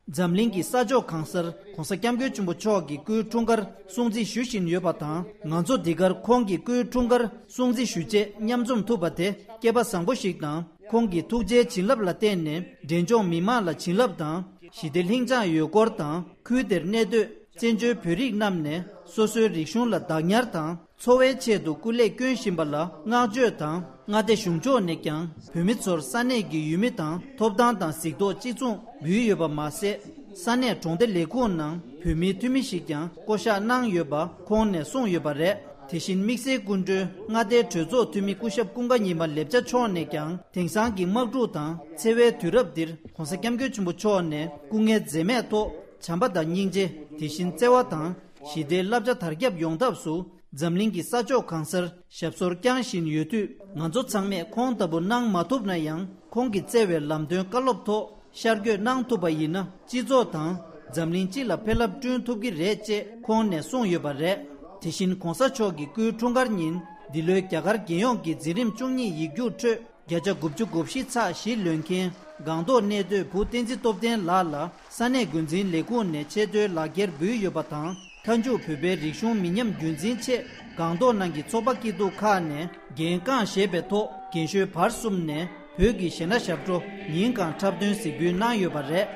འཛམ་གླིང་གི་ས་ཕྱོགས་གང་སར་༧གོང་ས་༧སྐྱབས་མགོན་ཆེན་པོ་མཆོག་གི་སྐུའི་འཁྲུངས་སྐར་སྲུང་བརྩི་ཞུ་བཞིན་ཡོད་པ་དང་། ང་ཚོ་འདི་གར་ཁོང་གི་སྐུའི་འཁྲུངས་སྐར་སྲུང་བརྩི་ཞུ་ཆེད་མཉམ་འཛོམས་ཐུབ་པ་དེ་སྐལ་པ་བཟང་པོ་ཞིག་དང་། ཁོང་གི་ཐུགས་རྗེའི་བྱིན་རླབས་ལ་བརྟེན་ནས་འབྲས་ལྗོངས་མི་དམངས་ལ་བྱིན་རླབས་དང་། ཞི་བདེ་ལྷིང་འཇགས་ཡོད་སྐོར་དང་། ཁུལ་དེར་གནས་སྡོད་བཙན་བྱོལ་བོད་རིགས་རྣམས་ནས་སོ་སོའི་རིག་གཞུང་ལ་བདག་ཉར་དང་། འཚོ་བའི་ཆེད་དུ་སྐུ་ལས་བསྐྱོན་བཞིན་པ་ལ་བསྔགས་བརྗོད་དང་། མངའ་སྡེ་གཞུང་ཕྱོགས་ནས་ཀྱང་བོད་མི་ཚོར་ས་གནས་ཀྱི་ཡུལ་མི་དང་ཐོབ་ཐང་དང་གཟིགས་རྟོག་གཅིག་མཚུངས་འབུལ་ཡོད་པ་མ་ཟད། ས་གནས་གྲོང་སྡེ་ལས་ཁུངས་ནང་བོད་མིའི་འཐུས་མི་ཞིག་ཀྱང་བསྐོ་གཞག་གནང་ཡོད་པ་ཁོང་ནས་གསུངས་ཡོད་པ་རེད། དེ་བཞིན་དམིགས་བསལ་སྐུ་མགྲོན་མངའ་སྡེའི་གྲོས་ཚོགས་འཐུས་མི་སྐུ་ཞབས་ཀུན་དགའ་ཉི་མ་ལེབ་ཅ་མཆོག་ནས་ཀྱང་། དེང་སང་གི་དམག་འཁྲུག་དང་འཚེ་བའི་དུས་རབས་འདིར་༧གོང་ས་༧སྐྱབས་མགོན་ཆེན་པོ་མཆོག་ནས་སྐུ་ངལ་འཛེམས་མེད་ཐོག་བྱམས་པ་དང་སྙིང་རྗེ། དེ་བཞིན་བརྩེ་བ་དང་ཞི་བདེའི་བསླབ་བྱ་དར་ཁྱབ་ཡོང་ཐབས་སུ། འཛམ་གླིང་གི་ས་ཕྱོགས་གང་སར་ཞབས་སོར་བསྐྱངས་བཞིན་ཡོད་དུས། ང་ཚོ་ཚང་མས་ཁོང་ལྟ་བུ་གནང་མ་ཐུབ་ན་ཡང་། ཁོང་གིས་བསྩལ་བའི་ལམ་སྟོན་བཀའ་སློབ་ཐོག་ཤར་བསྐྱོད་གནང་ཐུབ་པ་ཡིན་ན། སྤྱི་ཚོགས་དང་འཛམ་གླིང་སྤྱི་ལ་ཕན་རླབས་བསྐྲུན་ཐུབ་ཀྱི་རེད་ཅེས་ཁོང་ནས་གསུངས་ཡོད་པ་རེད། དེ་བཞིན་༧གོང་ས་མཆོག་གི་སྐུའི་འཁྲུངས་སྐར་ཉིན། འདི་ལོའི་རྒྱ་གར་རྒྱལ་ཡོངས་ཀྱི་འཛིན་རིམ་བཅུ་གཉིས་ཡིག་རྒྱུགས་ཁྲོད་བརྒྱ་ཆ་དགུ་བཅུ་གོ་བཞི་ཚེག་བཞི་ལོན་མཁན་སྒང་ཏོག་གནས་སྡོད་བུ་བསྟན་འཛིན་སྟོབས་ལྡན་ལགས་ལ་ས་གནས་འགོ་འཛིན་ལས་ཁུངས་ནས་ཆེ་མཐོའི་ལག་འཁྱེར་འབུལ་ཡོད་པ་དང་། མཐའ་མཇུག་བོད་པའི་རིག་གཞུང་མི་ཉམས་རྒྱུན་འཛིན་ཆེད་སྒང་ཏོག་ནང་གི་ཚོགས་པ་སྐྱིད་སྡུག་ཁག་ནས་འགན་རྐང་བཞེས་པའི་ཐོག་རྒན་གཞོན་བར་གསུམ་ནས་བོད་ཀྱི་གཞས་སྣ་ཞབས་བྲོ་ཉིན་གང་འཁྲབ་སྟོན་གཟིགས་འབུལ་གནང་ཡོད་པ་རེད།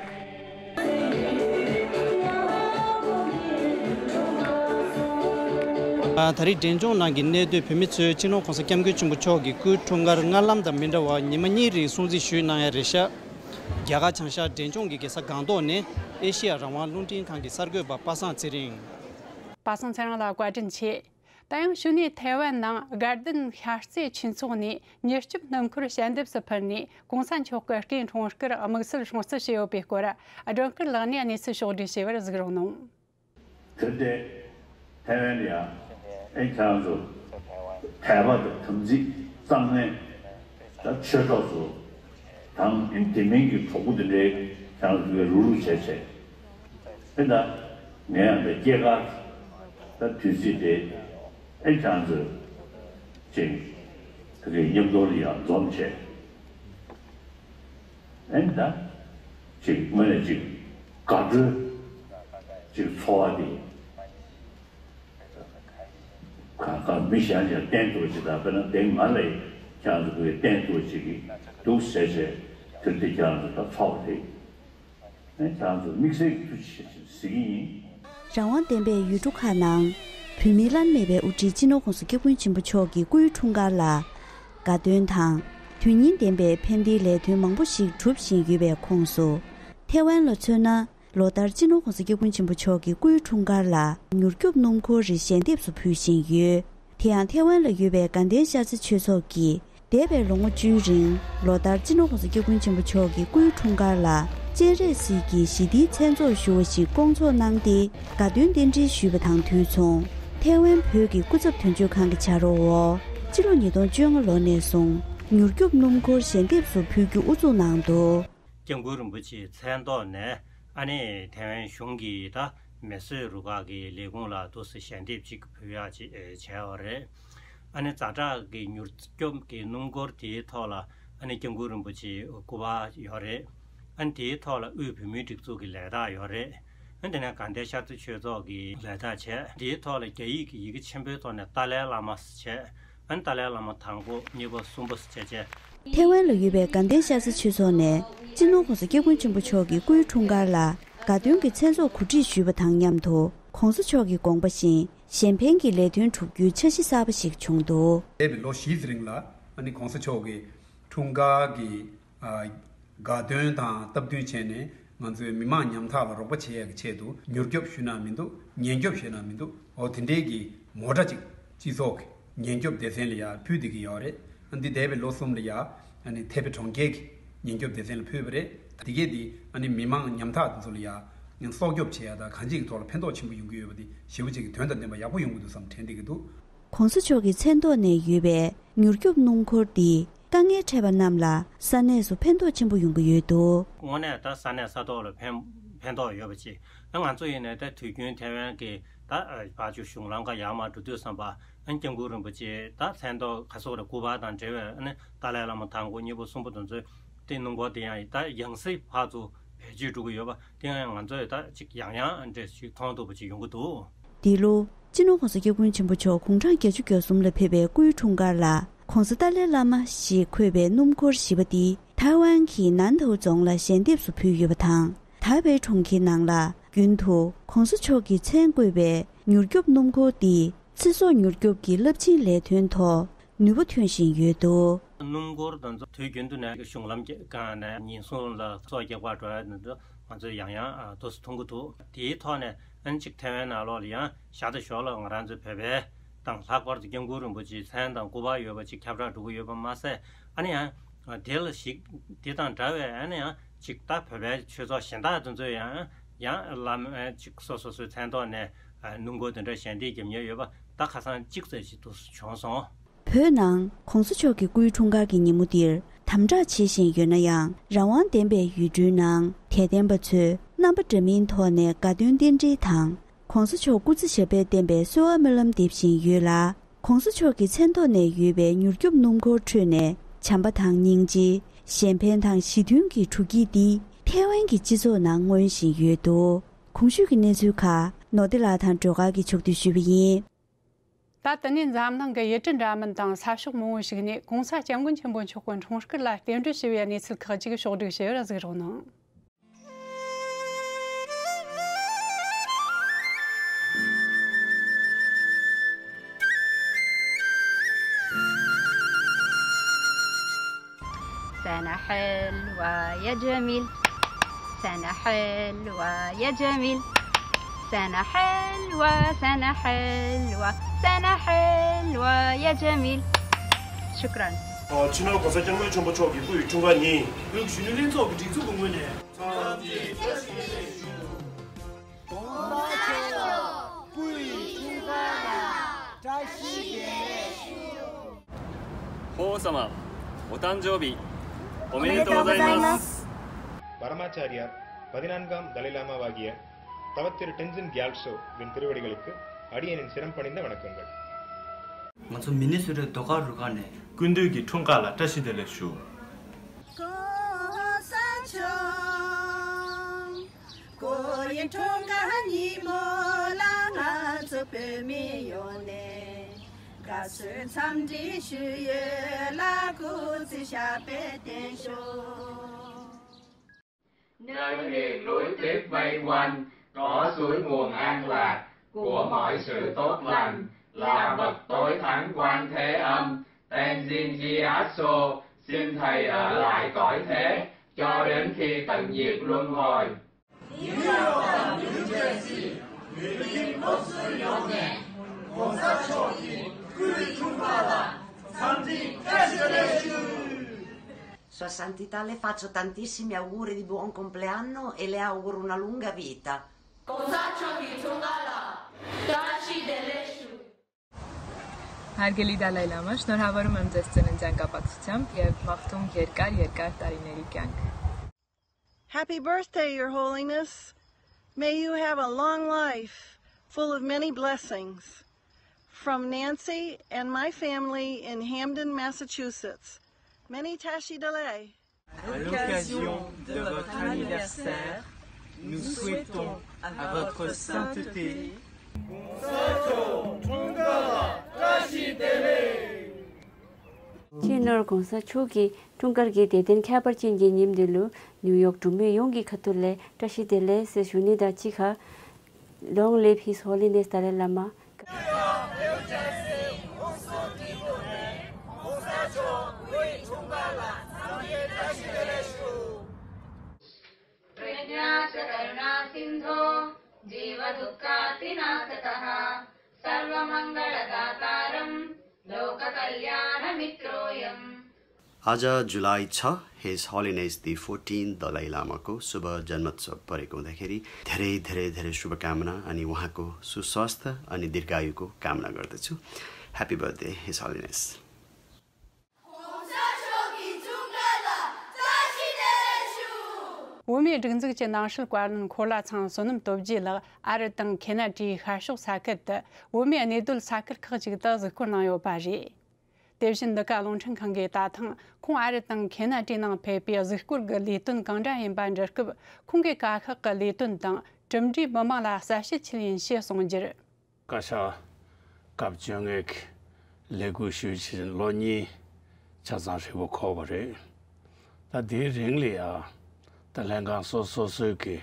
ད་རེས་འབྲས་ལྗོངས་ནང་གི་གནས་སྡོད་བོད་མི་ཚོས་སྤྱི་ནོར་༧གོང་ས་༧སྐྱབས་མགོན་ཆེན་པོ་མཆོག་གི་སྐུའི་འཁྲུངས་སྐར་སྔར་ལམ་དང་མི་འདྲ་བར་ཉི་མ་གཉིས་རིང་སྲུང་བརྩི་ཞུས་གནང་ཡ་རེད་ཤག་རྒྱ་གར་བྱང་ཤར་འབྲས་ལྗོངས་ཀྱི་རྒྱལ་ས་སྒང་ཏོག་ནས་ཨེ་ཤེ་ཡ་རང་དབང་རླུང་འཕྲིན་ཁང་གི་གསར་འགོད་པ་པ་སངས་ཚེ་རིང་། པ་སངས་ཚེ་རིང་ལགས་བཀའ་དྲིན་ཆེ། ད་ཡང་གཞུག་ནས་ཐའེ་ཝན་ནང་དགའ་ལྡན་ཤར་རྩེ་ཆོས་ཚོགས་ནས་མྱུར་སྐྱོབ་སྣུམ་འཁོར་ཞལ་འདེབས་སུ་ཕུལ་ནས་གོང་ས་མཆོག་གི་སྐུའི་འཁྲུངས་སྐར་དམིགས་བསལ་སྲུང་བརྩི་བྱས་ཡོད་པའི་སྐོར་སྒྲོན་སྐུར་ལགས་ནས་གནས་ཚུལ་ཕྱོགས་བསྒྲིགས་བྱས་པར་གཟིགས་རོགས་གནང་། 肯定，台湾呀，ཨེ་ཁྱེད་རང་ཚོ་དད་པ་དང་དམ་ཚིག་གཙང་མའི་ད་ཆོས་གྲོགས་ཚོ་དང་ཨེ་དེ་མིན་གྱི་གྲོགས་པོ་དེ་འདྲའི་ཁྱེད་རང་ཚོ་གི་རུག་རུག་བྱས་བྱས་ ཨེ་ད། ངས་ཡང་ད་སྐྱེས་སྐར་ད་དུས་ཚིགས་དེ་ཨེ་ཁྱང་ཚོས་ཅིག་ད་གི་མཉམ་དུ་ལ་ཡང་འཛོམས་བྱས། ཨེ་ད་ཅིག་དངོས་གནས་ཅིག་དགའ་སྤྲོའི་ཅིག་ཚོར་བ་དེ་གང་ག་མི་གཞན་ཅིག་བསྟན་ཐུབ་ཅིག་དང་དཔེར་ན་དེ་ང་ལ་ཁྱང་ཚོ་གི་བསྟན་ཐུབ་ཅིག་གི་འདུག་ཟེར་བྱས་དུས་དེ་ཁྱང་ཚོ་ད་ཚོར་བ་དེ། ཨེ་ཁྱང་ཚོ་དམིགས་བསལ་གྱི་ཐུགས་རྗེ་ཆེ་ཞེས་གཟིགས་ཀྱི་ཡིན། རང་དབང་ལྡན་པའི་ཡུལ་གྲུ་ཁག་ནང་བོད་མིའི་བླ་ན་མེད་པའི་དབུ་ཁྲིད་སྤྱི་ནོར་༸གོང་ས་༸སྐྱབས་མགོན་ཆེན་པོ་མཆོག་གི་སྐུའི་འཁྲུངས་སྐར་ལ་དགའ་སྟོན་དང་དོན་སྙིང་ལྡན་པའི་ཕན་བདེའི་ལས་དོན་མང་པོ་ཞིག་སྒྲུབ་བཞིན་ཡོད་པའི་ཁོངས་སུ། ཐེ་ཝན་ལ་མཚོན་ན། ལོ་ལྟར་སྤྱི་ནོར་༸གོང་ས་༸སྐྱབས་མགོན་ཆེན་པོ་མཆོག་གི་སྐུའི་འཁྲུངས་སྐར་ལ་མྱུར་སྐྱོབ་སྣུམ་འཁོར་རེ་ཞལ་འདེབས་སུ་ཕུལ་བཞིན་ཡོད། དེ་ཡང་ཐེ་ཝན་ལ་ཡོད་པའི་དགའ་ལྡན་ཤར་རྩེ་ཆོས་ཚོགས་ཀྱིས། འདས་པའི་ལོ་ངོ་བཅུའི་རིང་ལོ་ལྟར་སྤྱི་ནོར་༸གོང་ས་༸སྐྱབས་མགོན་ཆེན་པོ་མཆོག་གི་སྐུའི་འཁྲུངས་སྐར་ལ་སྤྱན་རས་གཟིགས་ཀྱི་ཞི་བདེའི་མཚན་ཚོགས་ཞུ་བ་ཞིག་བསྐོང་ཚོགས་གནང་སྟེ། དགའ་སྟོན་རྟེན་འབྲེལ་ཞུས་པ་དང་དུས་མཚུངས། ཐེ་ཝན་བོད་ཀྱི་སྐུ་ཚབ་དོན་གཅོད་ཁང་གི་བྱ་རོགས་འོག་སྤྱི་ལོ་ཉིས་སྟོང་བཅོ་ལྔ་ལོ་ནས་བཟུང་མྱུར་སྐྱོབ་སྣུམ་འཁོར་ཞལ་འདེབས་སུ་ཕུལ་རྒྱུ་དབུ་འཛུགས་གནང་འདུག་སྐྱབས་མགོན་རིན་པོ་ཆེའི་མཚན་ཐོག་ནས་ཨ་ནི་ཐེ་ཝན་གཞུང་གིས་ད་མེ་གསོད་རུ་ཁག་གི་ལས་ཁུངས་ལ་དུ་སུ་ཞལ་འདེབས་ཅིག་ཕུལ་ཡག་ཅིག་བྱས་པ་རེད། ཨ་ནི་ཛ་དྲག་གི་མྱུར་སྐྱོབ་ཀྱི་སྣུམ་འཁོར་དེའི་ཐོག་ལ་ཨ་ནི་སྐྱབས་མགོན་རིན་པོ་ཆེའི་སྐུ་པར་ཡོད་རེད། ཨ་ནི་དེའི་ཐོག་ལ་དབུས་བོད་མིའི་སྒྲིག་འཛུགས་ཀྱི་ལས་རྟགས་ཡོད་རེད། ཨ་ནི་དེ་ནས་དགའ་ལྡན་ཤར་རྩེ་ཆོས་ཚོགས་ཀྱི་ལས་རྟགས་བྱས། དེའི་ཐོག་ལ་རྒྱ་ཡིག་གི་ཡི་གེ་ཆེན་པོའི་ཐོག་ནས་ཏཱ་ལའི་བླ་མ་བྱས། ཨ་ནི་ཏཱ་ལའི་བླ་མ་དང་པོ་གཉིས་པ་གསུམ་པ་བྱས་བྱས། ཐེ་ཝན་ལ་ཡོད་པའི་དགའ་ལྡན་ཤར་རྩེ་ཆོས་ཚོགས་ནས་སྤྱི་ནོར་༸གོང་ས་༸སྐྱབས་མགོན་ཆེན་པོ་མཆོག་གི་སྐུའི་འཁྲུངས་སྐར་ལ་དགའ་སྟོན་གྱི་མཚན་ཚོགས་གོ་སྒྲིག་ཞུས་པ་དང་མཉམ་དུ། ༸གོང་ས་མཆོག་གི་དགོངས་པ་བཞིན་གཞན་ཕན་གྱི་ལས་དོན་སྒྲུབ་རྒྱུའི་འཆར་གཞི་གསར་པ་ཞིག་བྱུང་འདུག་འདས་པའི་ལོ་བཞིའི་རིང་ལ་ཨ་ནི་༸གོང་ས་མཆོག་གི་འཁྲུངས་སྐར་གྱི་ཨ་དགའ་སྟོན་དང་སྟབས་བསྟུན་བྱས་ནས་ང་ཚོའི་མི་མང་ཉམ་ཐག་ལ་རོགས་པ་བྱེད་ཡག་གི་ཆེད་དུ་མྱུར་སྐྱོབ་ཞུས་ན་མི་འདུག་ཉེན་སྐྱོབ་ཞུས་ན་མི་འདུག་འོ་དེ་འདྲའི་གི་མོ་ཊ་ཅིག་སྤྱི་ཚོགས་ཀྱི་ཉེན་སྐྱོབ་སྡེ་ཚན་ལ་ཡར་ཕུལ་བསྡད་ཀྱི་ཡོད་རེད། ཨ་འདི་འདས་པའི་ལོ་གསུམ་ལ་ཡར་ཨ་ནི་ཐེ་པེ་གྲོང་ཁྱེར་གྱི་ཉེན་སྐྱོབ་སྡེ་ཚན་ལ་ཕུལ་བ་རེད། དེ་གས་འདི་ཨ་ནི་མི་མང་ཉམ་ཐག་དེ་ཚོ་ལ་ཡར་སྲོག་སྐྱོབ་བྱེད་ཡག་དང་གང་ཅིའི་ཐོག་ལ་ཕན་ཐོགས་ཆེན་པོ་ཡོང་གི་ཡོད་པ་འདི་ཞེ་པོ་ཅིག་གི་དོན་དང་ལྡན་པ་ཡག་པོ་ཡོང་གི་འདུག་བསམ་དྲན་བསྡད་ཀྱི་འདུག ༸གོང་ས་མཆོག་གི་མཚན་ཐོག་ནས་ཡོད་པའི་མྱུར་སྐྱོབ་སྣུམ་འཁོར་འདིས་དཀའ་ངལ་འཕྲད་པ་རྣམས་ལ་ས་གནས་སུ་ཕན་ཐོགས་ཆེན་པོ་ཡོང་གི་ཡོད་འདུག་དངོས་གནས་ད་ས་གནས་ས་ཐོག་ལ་ཕན་ཕན་ཐོགས་ཡོད་པ་ཅིག་ཨ་ང་ཚོ་ཡིན་ནའི་ད་དུས་རྒྱུན་ཐེ་ཝན་གྱི་ད་ཕར་ཚུར་གཞུང་ལམ་ཁ་ཡར་མར་འགྲོ་དུས་ཙམ་པ་ཨ་སྐྱབས་མགོན་རིན་པོ་ཆེ་ད་མཚན་ཐོག་ག་སོགས་རེད། སྐུ་པར་དང་འབྲེལ་བའི་ཨ་ནི་ཏཱ་ལའི་བླ་མ་དང་པོ་གཉིས་པ་གསུམ་པ་དེ་ཚོའི་དེ་སྣུམ་འཁོར་དེ་ཡང་ད་ཡང་སྲིད་ཕར་ཚུར་བེད་སྤྱོད་འགྲོ་གི་ཡོད་པ་དེ་ཡང་ང་ཚོས་ད་ཅིག་ཡང་ཡང་འདྲ་ཞིག་མཐོང་ཐུབ་པ་ཅིག་ཡོང་གི་འདུག་འདི་ལོ་སྤྱི་ནོར་༸གོང་ས་༸སྐྱབས་མགོན་ཆེན་པོ་མཆོག་དགུང་གྲངས་བརྒྱད་ཅུ་གྱ་གསུམ་ལ་ཕེབས་པའི་སྐུའི་འཁྲུངས་སྐར་ལ་༸གོང་ས་ཏཱ་ལའི་བླ་མ་ཞེས་འཁོད་པའི་སྣུམ་འཁོར་བཞི་པ་འདི་ཐའེ་ཝན་གྱི་ནན་ཐའོ་རྫོང་ལ་ཞལ་འདེབས་སུ་ཕུལ་ཡོད་པ་དང་། ཐའེ་པེ་གྲོང་ཁྱེར་ནང་ལ་རྒྱུན་དུ་༸གོང་ས་མཆོག་གི་མཚན་བཀོད་པའི་མྱུར་སྐྱོབ་སྣུམ་འཁོར་འདིས་ཚེ་སྲོག་མྱུར་སྐྱོབ་ཀྱི་རླབས་ཆེན་ལས་དོན་ཐོག་ནུས་པ་ཐོན་བཞིན་ཡོད་འདུག་སྣུམ་འཁོར་དེ་ཚོ་དུས་རྒྱུན་དུ་ནས་གཞུང་ལམ་སྒང་ནས་ཉེན་སྲུང་ལ་སྲོག་སྐྱོབ་པར་འགྲོ་ཡ་དེ་ཚོ་ང་ཚོས་ཡང་ཡང་ཨ་ཏོག་ཙམ་མཐོང་གི་འདུག་དེའི་ཐོག་ནས་ཨ་ནི་གཅིག་ཐེ་ཝན་ནང་ལོགས་ལ་ཡང་ཤ་སྟག་ཞོར་ལ་ང་རང་ཚོའི་བོད་པའི་དང་ལྷག་པར་དུ་སྐྱབས་མགོན་རིན་པོ་ཆེའི་མཚན་དང་སྐུ་པར་ཡོད་པ་ཅིག་ཁྱབ་བསྒྲགས་འགྲོ་གི་ཡོད་པ་མ་ཟད། ཨ་ནི་ཡང་དེ་ལ་གཞིགས་དེ་དང་འདྲ་བའི་ཨ་ནི་ཡང་ཅིག་ད་བོད་པའི་ཆོས་ཚོགས་གཞན་དག་དེ་ཚོས་ཡང་ཡང་བླ་མ་ཅིག་སོ་སོ་སོའི་མཚན་ཐོག་ནས་སྣུམ་འཁོར་དེ་འདྲ་ཞལ་འདེབས་བརྒྱབ་མྱོང་ཡོད་པ་ད་ཁ་སང་གཅིག་ཙམ་ཞིག་ཏུ་བྱུང་སོང་། བོད་ནང་༸གོང་ས་མཆོག་གི་སྐུའི་འཁྲུངས་སྐར་གྱི་ཉིན་མོ་འདིར་དམ་དྲག་བྱེད་བཞིན་ཡོད་ན་ཡང་། རང་དབང་ལྡན་པའི་ཡུལ་གྲུའི་ནང་དད་ལྡན་པ་ཚོས་རྣམ་པ་འདྲ་མིན་ཐོག་ནས་དགའ་སྟོན་རྟེན་འབྲེལ་དང་། ༸གོང་ས་མཆོག་སྐུ་ཚེ་ཞབས་པད་བརྟན་པའི་གསོལ་བ་སྨོན་ལམ་འདེབས་བཞིན་ཡོད་ལ། ༸གོང་ས་མཆོག་གི་མཚན་ཐོག་ནས་ཡོད་པའི་མྱུར་སྐྱོབ་སྣུམ་འཁོར་ཁྲོད་ནས་བྱམས་པ་དང་སྙིང་རྗེ། གཞན་ཕན་དང་ཞི་མཐུན་གྱི་དྲོ་སྐྱིད་འདི་ཐའེ་ཝན་གྱི་སྤྱི་ཚོགས་ནང་མངོན་བཞིན་ཡོད་འདུག་གོང་ཞུས་ཀྱི་གནས་ཚུལ་ཁག་ནོར་བདེ་ལགས་དང་སྒྲོལ་དཀར་གྱིས་ཕྱོགས་བསྡུས་ཞུས་པ་ཡིན། ད་དེ་ནས་འཛམ་གླིང་གི་ཡུལ་གྲུ་འདྲ་མིན་དང་ས་ཕྱོགས་མང་བོ་ཞིག་ནས་༸གོང་ས་༸སྐྱབས་མགོན་ཆེན་པོ་མཆོག་གི་འཁྲུངས་སྐར་ལ་རྟེན་འབྲེལ་ཞུ་བའི་གནས་ཚུལ་ཁག་ཅིག་ཕྱོགས་བསྒྲིགས་བྱས་ཡོད་ལ་གཟིགས་རོགས་གནང་། سنة حلوة يا جميل. سنة حلوة يا جميل. سنة حلوة، سنة حلوة، سنة حلوة يا جميل. شكرا. ཨ། སྤྱི་ནོར་༸གོང་ས་༸སྐྱབས་མགོན་ཆེན་པོ་མཆོག་གི་སྐུའི་འཁྲུངས་སྐར་ཉིན། བོད་གཞོན་ནུ་ལྷན་ཚོགས་ཀྱི་སྒྲིག་འཛུགས་ཀྱི་ངོས་ནས། ཨོ་བྷ་མ་མཆོག་སྐུའི་འཁྲུངས་སྐར་ལ་བཀྲ་ཤིས་བདེ་ལེགས་ཞུ། 法皇様、お誕生日おめでとうございます。 பரமாச்சாரியார் பதினான்காம் தலை லாமாவாகிய དཝ་ཐེར་ཊེན་ཛིན་གྱལ་སོ་བིན་ཏི་རུ་ཝེ་ཏི་ཀ་ལུ་ཨ་ཌི་ཡེ་ནི་ནི་སི་རམ་པ་ནི་ནྡ་ཝ་ན་ཀུན་གལ། ང་ཚོ་མི་ནི་སོ་ཊའི་རྡོ་དཀར་རུ་ཁག་ནས། ཀུན་འདུས་ཀྱི་འཁྲུངས་སྐར་ལ་བཀྲ་ཤིས་བདེ་ལེགས་ཞུ། གོང་ས་མཆོག་སྐུ་ཡི་འཁྲུངས་སྐར་ཉིན་མོ་ལ་ང་ཚོ་བོད་མི་ཡོངས་ནས་དགའ་བསུའི་འཚམས་འདྲི་ཞུ་ཡོད་ལ་སྐུ་ཚེ་ཞབས་པད་བརྟན་ཤོག 能领路的臂弯，歌聲和安樂，過每首都能，拉不對ทั้งวันเทอำ แต่สิ่งที่อาโศกสิ้นไทยเออหลายก้อยเท จอเดินที่ตั้งหยิบลุงหอย Sua Santità le faccio tantissimi auguri di buon compleanno e le auguro una lunga vita. གོང་ས་མཆོག་གི་འཁྲུངས་སྐར་ལ་བཀྲ་ཤིས་བདེ་ལེགས་ཞུ། ཧར་གི་ལི་དཱ་ལའི་བླ་མ། ཤུལ་ལྷོད་རུ་མམ་ཛེ་སི་ཅན་ནན་ཅང་ཀ་པག་སུ་ཅམ་ཡ་མག་ཐུང་ཡེར་ཀར་ཡེར་ཀར་ཏ་རི་ནེ་རི་ཀྱང་། Happy birthday, Your Holiness. May you have a long life full of many blessings. From Nancy and my family in Hamden, Massachusetts. Many Tashi Delek. À l'occasion de votre anniversaire, nous souhaitons à votre sainteté སྤྱི་ནོར་གོང་ས་མཆོག་གི་འཁྲུངས་སྐར་གྱི་དད་རྟེན་ཁྱད་པར་ཅན་གྱི་ཉིནམ་འདི་ལུ་ནིའུ་ཡོག་འབྲུག་མི་ཡོངས་ཀྱི་ཁ་ཐུག་ལས་བཀྲ་ཤིས་བདེ་ལེགས་ཟེར་ཞུ་ནི་དང་གཅིག་ཁར། Long live His Holiness Dalai Lama. प्रज्ञा च करुणा सिंधो जीव दुःखातिनाथतः सर्व मंगल दातारम लोक कल्याण मित्रोयम। आज जुलाई छ, His Holiness the fourteenth Dalai Lama को शुभ जन्मोत्सव परेको हुँदाखेरि धेरै धेरै धेरै शुभकामना अनि उहाँको सुस्वास्थ्य अनि दीर्घायुको कामना गर्दछु। Happy birthday, His Holiness. བོད་མིའི་སྒྲིག་འཛུགས་ཀྱི་ནང་སྲིད་བཀའ་བློན་འཁོར་ལ་ཚང་བསོད་ནམས་སྟོབས་རྒྱས་ལགས་ཨ་རི་དང་ཁེ་ན་ཌའི་ཤར་ཕྱོགས་ས་ཁུལ་དུ་བོད་མིའི་གནས་སྡོད་ས་ཁུལ་ཁག་ཅིག་ཏུ་གཟིགས་སྐོར་གནང་ཡོད་པ་རེད། དེ་བཞིན་འདི་ག་རླུང་འཕྲིན་ཁང་གིས་ད་ཐེངས་ཁོང་ཨ་རི་དང་ཁེ་ན་ཌའི་ནང་ཕེབས་པའི་གཟིགས་སྐོར་གྱི་ལས་དོན་གང་འདྲ་ཡིན་པ་འདྲི་སྐབས། ཁོང་གིས་བཀའ་ཤག་གི་ལས་དོན་དང་གྲུབ་འབྲས་མི་མང་ལ་གསལ་བཤད་ཆེད་ཡིན་ཞེས་གསུངས་རྒྱུར། བཀའ་ཤག་སྐབས་བཅོ་ལྔའི་ལས་འགུལ་ཞུ་བཞིན་ལོ་གཉིས་ཆ་ཚང་ཧྲིལ་པོ་འཁོར་བ་རེད། ད་དེའི་རིང་ལ་ཡང་ད་ལྷན་ཁང་སོ་སོ་སོའི་གི་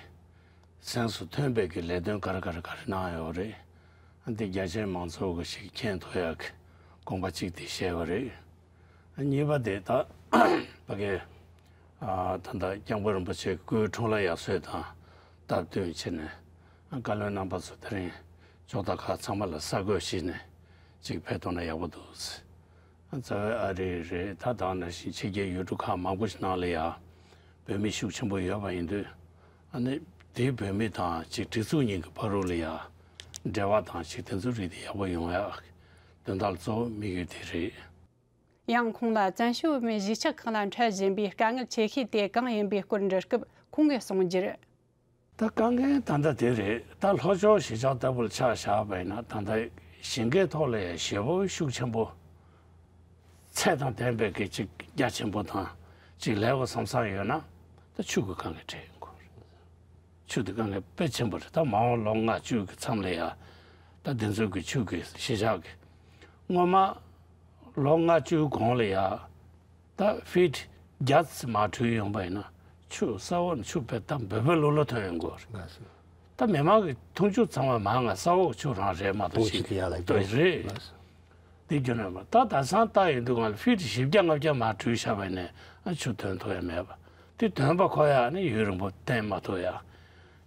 གཟེངས་སུ་ཐོན་པའི་གི་ལས་དོན་ག་རེ་ག་རེ་ག་རེ་གནང་ཡོད་རེད། འདི་རྒྱ་ཆེའི་མང་ཚོགས་ཀྱི་ཞིག་མཁྱེན་ཐུབ་ཡག་གི་དགོངས་པ་གཅིག་དེ་བཞེས་པ་རེད། གཉིས་པ་དེ་ད་ཕ་གི་ད་ལྟ་སྐྱབས་མགོན་རིན་པོ་ཆེའི་སྐུའི་འཁྲུངས་ལྷ་ཡར་སྲོལ་དང་སྟབས་བསྟུན་བྱས་ནས། བཀའ་བློན་རྣམ་པ་ཚོ་དེ་རིང་ཕྱོགས་མཐའ་ཁག་ཚང་མ་ལ་ས་བགོས་བྱས་ནས་ཅིག་ཕེབས་ཐུབ་ན་ཡག་པོ་འདུག། རྩ་བའི་ཨ་རི་རེད། ད་ད་ནང་བཞིན་ཕྱི་རྒྱལ་ཡུལ་གྲུ་ཁག་མང་པོ་ཞིག་ནང་ལ་ཡང་བོད་མི་ཤུགས་ཆེན་པོ་ཡོད་པ་ཡིན་དུས། ཨ་ནི་དེའི་བོད་མི་དང་ཅིག་སྒྲིག་འཛུགས་གཉིས་ཀྱི་བར་རུ་ལ་ཡང་འབྲེལ་བ་དང་ཅིག་དེ་ཚོ་རིགས་དེ་ཡག་པོ་ཡོང་ཡག་དོན་དག་གཙོ་བོ་དམིགས་ཡུལ་དེ་རེད། ཡང་ཁོང་ལ་བཙན་བྱོལ་བོད་མིའི་གཞིས་ཆགས་ཁག་ལ་འཕྲད་བཞིན་པའི་དཀའ་ངལ་ཆེ་ཤོས་དེ་གང་ཡིན་པའི་སྐོར་འདྲི་སྐབས་ཁོང་གིས་གསུངས་རྒྱུར། ད་དཀའ་ངལ་ད་ལྟ་དེ་རེད། ད་ལྷོ་ཕྱོགས་གཞིས་ཆགས་ལྟ་བུར་ཆ་བཞག་པ་ཡིན་ན། ད་ལྟ་ཞིང་ཁའི་ཐོག་ལ་ཡང་ཞེ་པོ་ཤུགས་ཆེན་པོ། ཚད་དང་ལྡན་པའི་གི་ཅིག་རྒྱ་ཆེན་པོ་དང་ཅིག་ལས་འགོ་བསམ་བསམ་ཡོད་ན། ད་ཆུ་གི་དཀའ་ངལ་འཕྲད་ཡོང་གི་རེད། ཆུ་དེ་དཀའ་ངལ་དཔེ་ཆེན་པོ་རེད། ད་མ་འོངས་ལོ་ལྔ་བཅུ་གི་མཚམས་ལ་ཡ། ད་དེ་ཚོའི་གི་ཆུ་གི་གཞིས་ཆགས་གི་སྔོན་མ་ལོ་ལྔ་བཅུའི་གོང་ལ་ཡ། ད་ཕིཊ་བརྒྱ་ཙམ་མར་བྲུས་ཡོང་པ་ཡིན་ན། ཆུ་ས་འོག་ནས་ཆུ་དཔེ་ད་འབོལ་འབོལ་ལོ་ལོ་ཐོན་ཡོང་གི་རེད། ད་མི་མང་གི་འཐུང་ཆུ་ཚང་མ་མང་ང་ས་འོག་ཆུ་རང་རེད་མ་གཏོགས། འཐུང་ཆུ་ཞིག་དེ་ཡག་ལ་ལྟོས་རེད། འདི་རྒྱུ་ནོར་མ། ད་ད་སང་ལྟ་ཡོང་དུས་སྒང་ལ་ཕིཊ་བཞི་བརྒྱ་ལྔ་བརྒྱ་མར་བྲུས་བཞག་པ་ཡིན་ནའང་ཆུ་ཐོན་ཐུབ་ཡ་མེད་པ། དེ་ཐོན་པ་ཁོ་ཡ་ནི་ཡུན་རིང་པོ་བརྟན་མ་ཐུབ་ཡ།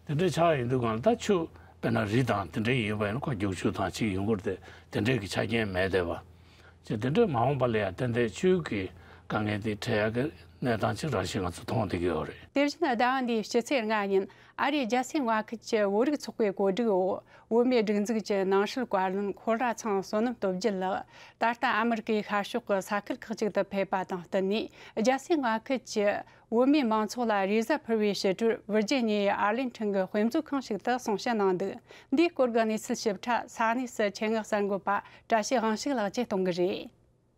དེ་འདྲའི་ཆགས་ཡོང་དུས་སྒང་ལ། ད་ཆུ་དཔེར་ན་རི་དང་དེ་འདྲའི་ཡིན་པ་ཡིན་ན་ཁོ་རྒྱུག་ཆུ་དང་ཅིག་ཡོང་གི་རེད་དེ། དེ་འདྲའི་གི་ཆ་རྐྱེན་མེད་བསྡད་པ། ཅེས་དེ་འདྲའི་མ་འོངས་པ་ལ་ཡང་ཏན་ཏན་ཆུ་གི་དཀའ་ངལ་དེ་འཕྲད་ཡག་གི་ གནས་སྟངས་ཅིག་རང་བཞིན་ང་ཚོ་མཐོང་བསྡད་ཀྱི་ཡོད་རེད། དེ་བཞིན་ཟླ་བ་འདིའི་སྤྱི་ཚེས་ལྔ་ཉིན་ཨ་རིའི་རྒྱལ་སའི་མངའ་ཁུལ་གྱི་བོད་རིགས་ཚོགས་པའི་གོ་སྒྲིག་འོག་བོད་མིའི་སྒྲིག་འཛུགས་ཀྱི་ནང་སྲིད་བཀའ་བློན་ཁོ་ར་ཚང་བསོད་ནམས་སྟོབས་རྒྱལ་ལགས། ད་ལྟ་ཨ་མི་རི་ཀའི་ཤར་ཕྱོགས་ཀྱི་ས་ཁུལ་ཁག་ཅིག་ཏུ་ཕེབས་པ་དང་བསྟུན་ནས། རྒྱལ་སའི་མངའ་ཁུལ་གྱི་བོད་མིའི་མང་ཚོགས་ལ་རེས་གཟའ་ཕུར་བུའི་ཕྱི་དྲོར་ཝིར་ཇི་ནི་ཡའི་ཨར་ལིང་ཊོན་གྱི་དཔེ་མཛོད་ཁང་ཞིག་ཏུ་གསུང་བཤད་གནང་འདུག་འདིའི་སྐོར་གྱི་གནས་ཚུལ་ཞིབ་ཕྲ་ས་གནས་སུ་ཆེད་མངགས་གསར་འགོད་པ་བཀྲ་ཤིས་དབང་ཕྱུག་ལགས་ཀྱིས་གཏོང་གི་རེད།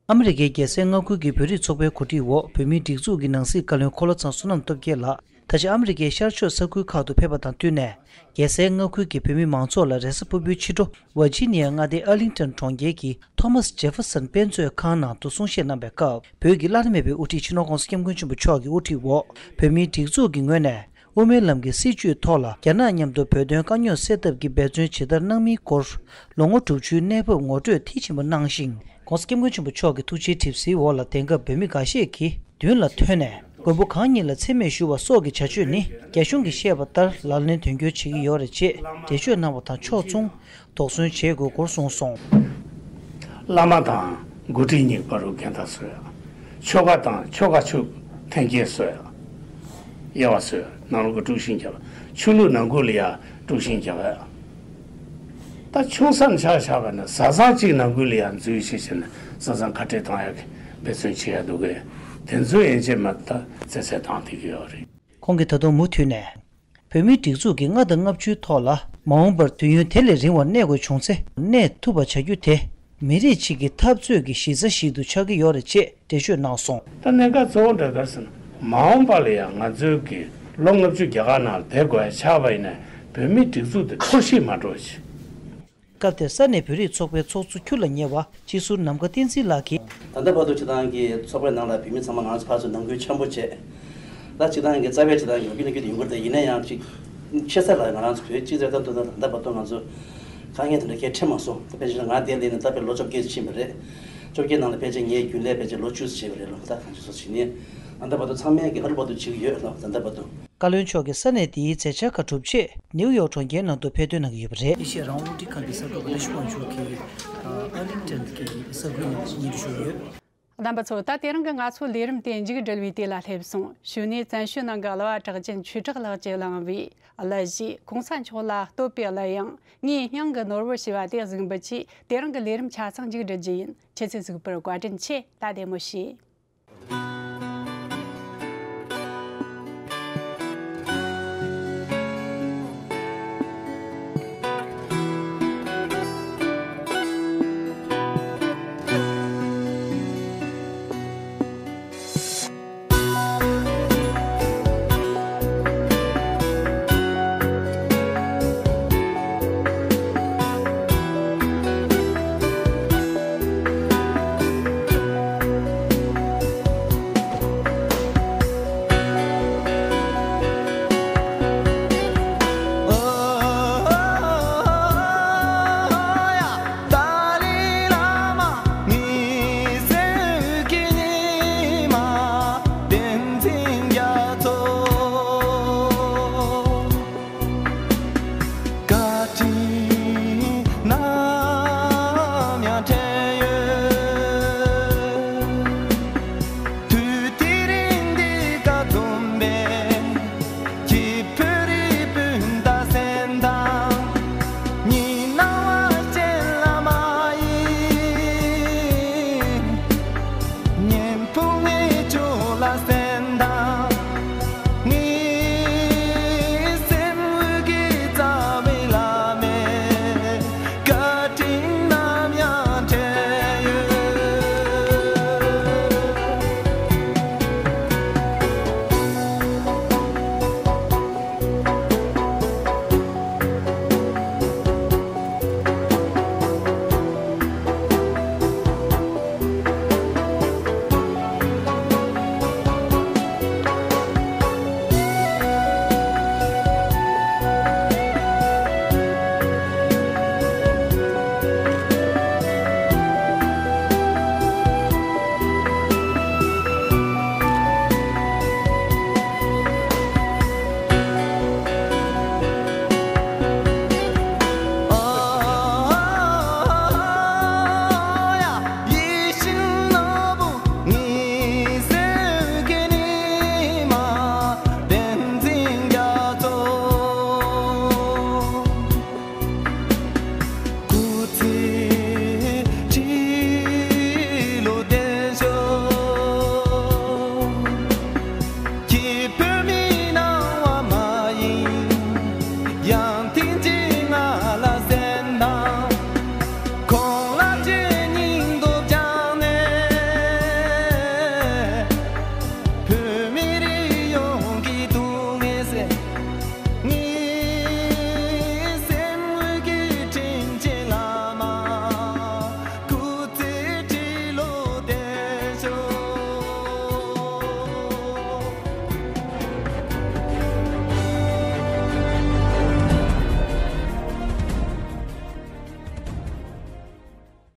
ཨ་མི་རི་ཀའི་རྒྱལ་སའི་མངའ་ཁུལ་གྱི་བོད་རིགས་ཚོགས་པའི་གོ་སྒྲིག་འོག་བོད་མིའི་སྒྲིག་འཛུགས་ཀྱི་ནང་སྲིད་བཀའ་བློན་འཁོར་ལོ་ཚང་བསོད་ནམས་སྟོབས་རྒྱལ་ལགས་ད་ཆ་ཨ་མི་རི་ཀའི་ཤར་ཕྱོགས་ས་ཁུལ་ཁག་ཏུ་ཕེབས་པ་དང་བསྟུན་ནས། རྒྱལ་སའི་མངའ་ཁུལ་གྱི་བོད་མི་མང་ཚོགས་ལ་རེས་གཟའ་ཕུར་བུའི་ཕྱི་དྲོ་ཝར་ཇི་ནི་ཡ་མངའ་སྡེའི་ཨར་ལིང་ཊོན་གྲོང་ཁྱེར་གྱི་ཐོ་མཱས་ཇེ་ཧྥེར་སན་དཔེ་མཛོད་ཁང་ནང་དུ་གསུང་བཤད་གནང་བའི་སྐབས། བོད་ཀྱི་བླ་ན་མེད་པའི་དབུ་ཁྲིད་སྤྱི་ནོར་༸གོང་ས་༸སྐྱབས་མགོན་ཆེན་པོ་མཆོག་གི་དབུ་ཁྲིད་འོག་བོད་མིའི་སྒྲིག་འཛུགས་ཀྱི་ངོས་ནས། དབུ་མའི་ལམ་གྱི་སྲིད་བྱུས་ཐོག་ལ་རྒྱ་ནག་མཉམ་དུ་བོད་དོན་དཀའ་རྙོག་སེལ་ཐབས་ཀྱི་འབད་བརྩོན་ཇི་ལྟར་གནང་མིན་སྐོར། ལོ་ངོ་དྲུག་ཅུའི་གནས་བབ་ངོ་སྤྲོད་མཐིལ་ཕྱིན་པ་གནང་ཞིང་། ༸གོང་ས་༸སྐྱབས་མགོན་ཆེན་པོ་མཆོག་གི་ཐུགས་རྗེའི་གྲིབ་བསིལ་འོག་ལ་དེང་སྐབས་བོད་མི་འགའ་ཤས་ཀྱིས་མདུན་ལ་ཐོན་ནས་མགོན་པོ་གང་ཉིད་ལ་མཚན་སྨད་ཞུ་བ་སོགས་ཀྱི་བྱ་སྤྱོད་ནི། རྒྱ་གཞུང་གིས་བཤད་པ་ལྟར་ལག་ལེན་དོན་འཁྱོལ་བྱེད་ཀྱི་ཡོད་རེད་ཅེས་འགྲེལ་བརྗོད་གནང་བ་དང་ཕྱོགས་མཚུངས། དོགས་ཟོན་བྱེད་དགོས་སྐོར་གསུངས་སོང་། བླ་མ་དང་འགོ་ཁྲིད་གཉིས་བར་དུ་འགལ་ཟླ་བཟོས། ཆོལ་ཁ་དང་ཆོལ་ཁ་ཆོས་འཐེན་འཁྱེར་བཟོས། དབྱེ་བ་བཟོས། ནང་ལོགས་ཀྱི་དཀྲུག་ཤིང་རྒྱག་པ། ཆོས་ལུགས་ནང་ཁུལ་ལ་ཡང་དཀྲུག་ཤིང་རྒྱག་པ། ད་ཆུང་ས་ནས་ཆགས་ཆགས་པ་ནས་བཟའ་ཚང་གཅིག་ནང་ཁུལ་ལ་ཡང་འཛུལ་ཞིག་བྱས་ནས་བཟའ་ཚང་ཁ་བྲལ་བཏང་ཡག་གི་འབད་བརྩོན་བྱེད་ཡག་འདུག་གས། དེ་ཚོ་ཡན་ཆད་མ་ད་རྩད་གཅོད་བཏང་བསྡད་ཀྱི་ཡོད་རེད། ཁོང་གིས་ད་དུང་མུ་མཐུད་ནས། བོད་མིའི་སྒྲིག་འཛུགས་ཀྱི་ལྔ་དང་ལྔ་བཅུའི་ཐོག་ལ་མ་འོངས་པར་དུས་ཡུན་དེ་ལས་རིང་བ་གནས་དགོས་བྱུང་ཚེ་གནས་ཐུབ་པ་བྱ་རྒྱུ་དེ་མི་རིགས་གཅིག་གི་འཐབ་རྩོད་ཀྱི་གཞི་རྩ་ཞིག་ཏུ་ཆགས་ཀྱི་ཡོད་རེད་ཅེས་འགྲེལ་བརྗོད་གནང་སོང་། ད་གནད་འགག་གཙོ་བོ་འདྲ་ག་རེ་ཟེར་ན། མ་འོངས་པ་ལ་ཡང་ང་ཚོའི་གི་ལོ་ལྔ་བཅུ་རྒྱ་གར་ནང་ལ་བསྡད་དགོས་ཡ་ཆགས་པ་ཡིན་ན་བོད་མིའི་སྒྲིག་འཛུགས་དེ་འཐོར་ཞིག་མ་འགྲོ་ཞིག་སྐབས་དེར་ས་གནས་བོད་རིགས་ཚོགས་པའི་ཚོགས་གཙོ་ཁྱུ་ལ་ཉེ་བ་སྤྱི་ཟུར་ནམ་མཁའ་བསྟན་འཛིན་ལགས་ཀྱིས། ད་ལྟ་བར་དུ་སྤྱི་བཏང་གི་ཚོགས་པའི་ནང་ལ་བོད་མི་ཚང་མ་ང་ཚོ་ཕར་ཚུར་ནང་ཁུལ་འཆམ་པོ་བྱས། ད་སྤྱི་བཏང་གི་རྩ་བའི་སྤྱི་བཏང་གི་ལོ་རྒྱུས་ནང་རྒྱུན་དུ་ཡོང་གི་རེད། ཡིན་ན་ཡང་ཅིག་ཆེ་ས་ལ་ང་རང་ཚོ་བོད་སྤྱི་ཚོགས་ལྟ་འདུག་ན་ད་ལྟ་བར་དུ་ང་ཚོ་དཀའ་ངལ་དེ་འདྲ་གས་འཕྲད་མ་སོང་། ད་ཕལ་ཆེར་ང་འདིར་སླེབས་ནས་ད་དཔེ་ལོ་བཅོ་བརྒྱད་ཕྱིན་པ་རེད། བཅོ་བརྒྱད་ནང་ལ་ཕལ་ཆེར་ངའི་རྒྱུན་ལས་ཕལ་ཆེར་ལོ་བཅུ་ཙམ་བྱས་པ་རེད་ལོ། ད་གང་ཅི་སོ་བྱེད་ནས་ད་ལྟ་བར་དུ་ཚང་མས་ཀྱི་ཧ་རུ་བར་དུ་བྱེད་ཀྱི་ཡོད་ལོ། ད་ལྟ་བར་དུ། བཀའ་བློན་མཆོག་གིས་ས་གནས་འདིའི་མཛད་འཆར་ཁག་གྲུབ་ཆེད་ནིའུ་ཡོག་གྲོང་ཁྱེར་ནང་དུ་ཕེབས་ཐོན་གནང་གི་ཡོད་པ་རེད། ཨེ་ཤེ་ཡ་རང་དབང་རླུང་འཕྲིན་ཁང་གི་གསར་འགོད་པ་བཀྲ་ཤིས་དབང་ཕྱུག་གིས་ཨར་ལིང་ཊོན་གྱི་ས་ཁུལ་ནས་སྙན་སྒྲོན་ཞུས་ཡོད། རྣམ་པ་ཚོ། ད་དེ་རིང་གི་ང་ཚོའི་ལས་རིམ་དེ་མཇུག་སྒྲིལ་བའི་དུས་ལ་སླེབས་སོང་། གཞུག་ནས་བཙན་བྱོལ་ནང་གི་གླུ་བ་གྲགས་ཅན་ཆོས་གྲགས་ལགས་ཀྱིས་བླངས་པའི་གླུ་གཞས་གོང་ས་མཆོག་ལ་བསྟོད་པའི་གླུ་དབྱངས་ངའི་སྙིང་གི་ནོར་བུ་ཞེས་པ་དེ་གཟིགས་འབུལ་གྱིས་དེ་རིང་གི་ལས་རིམ་ཆ་ཚང་མཇུག་སྒྲིལ་རྒྱུ་ཡིན། ཁྱེད་ཚོས་གཟིགས་པར་བཀའ་དྲིན་ཆེ། ད་བདེ་མོ་བྱོས།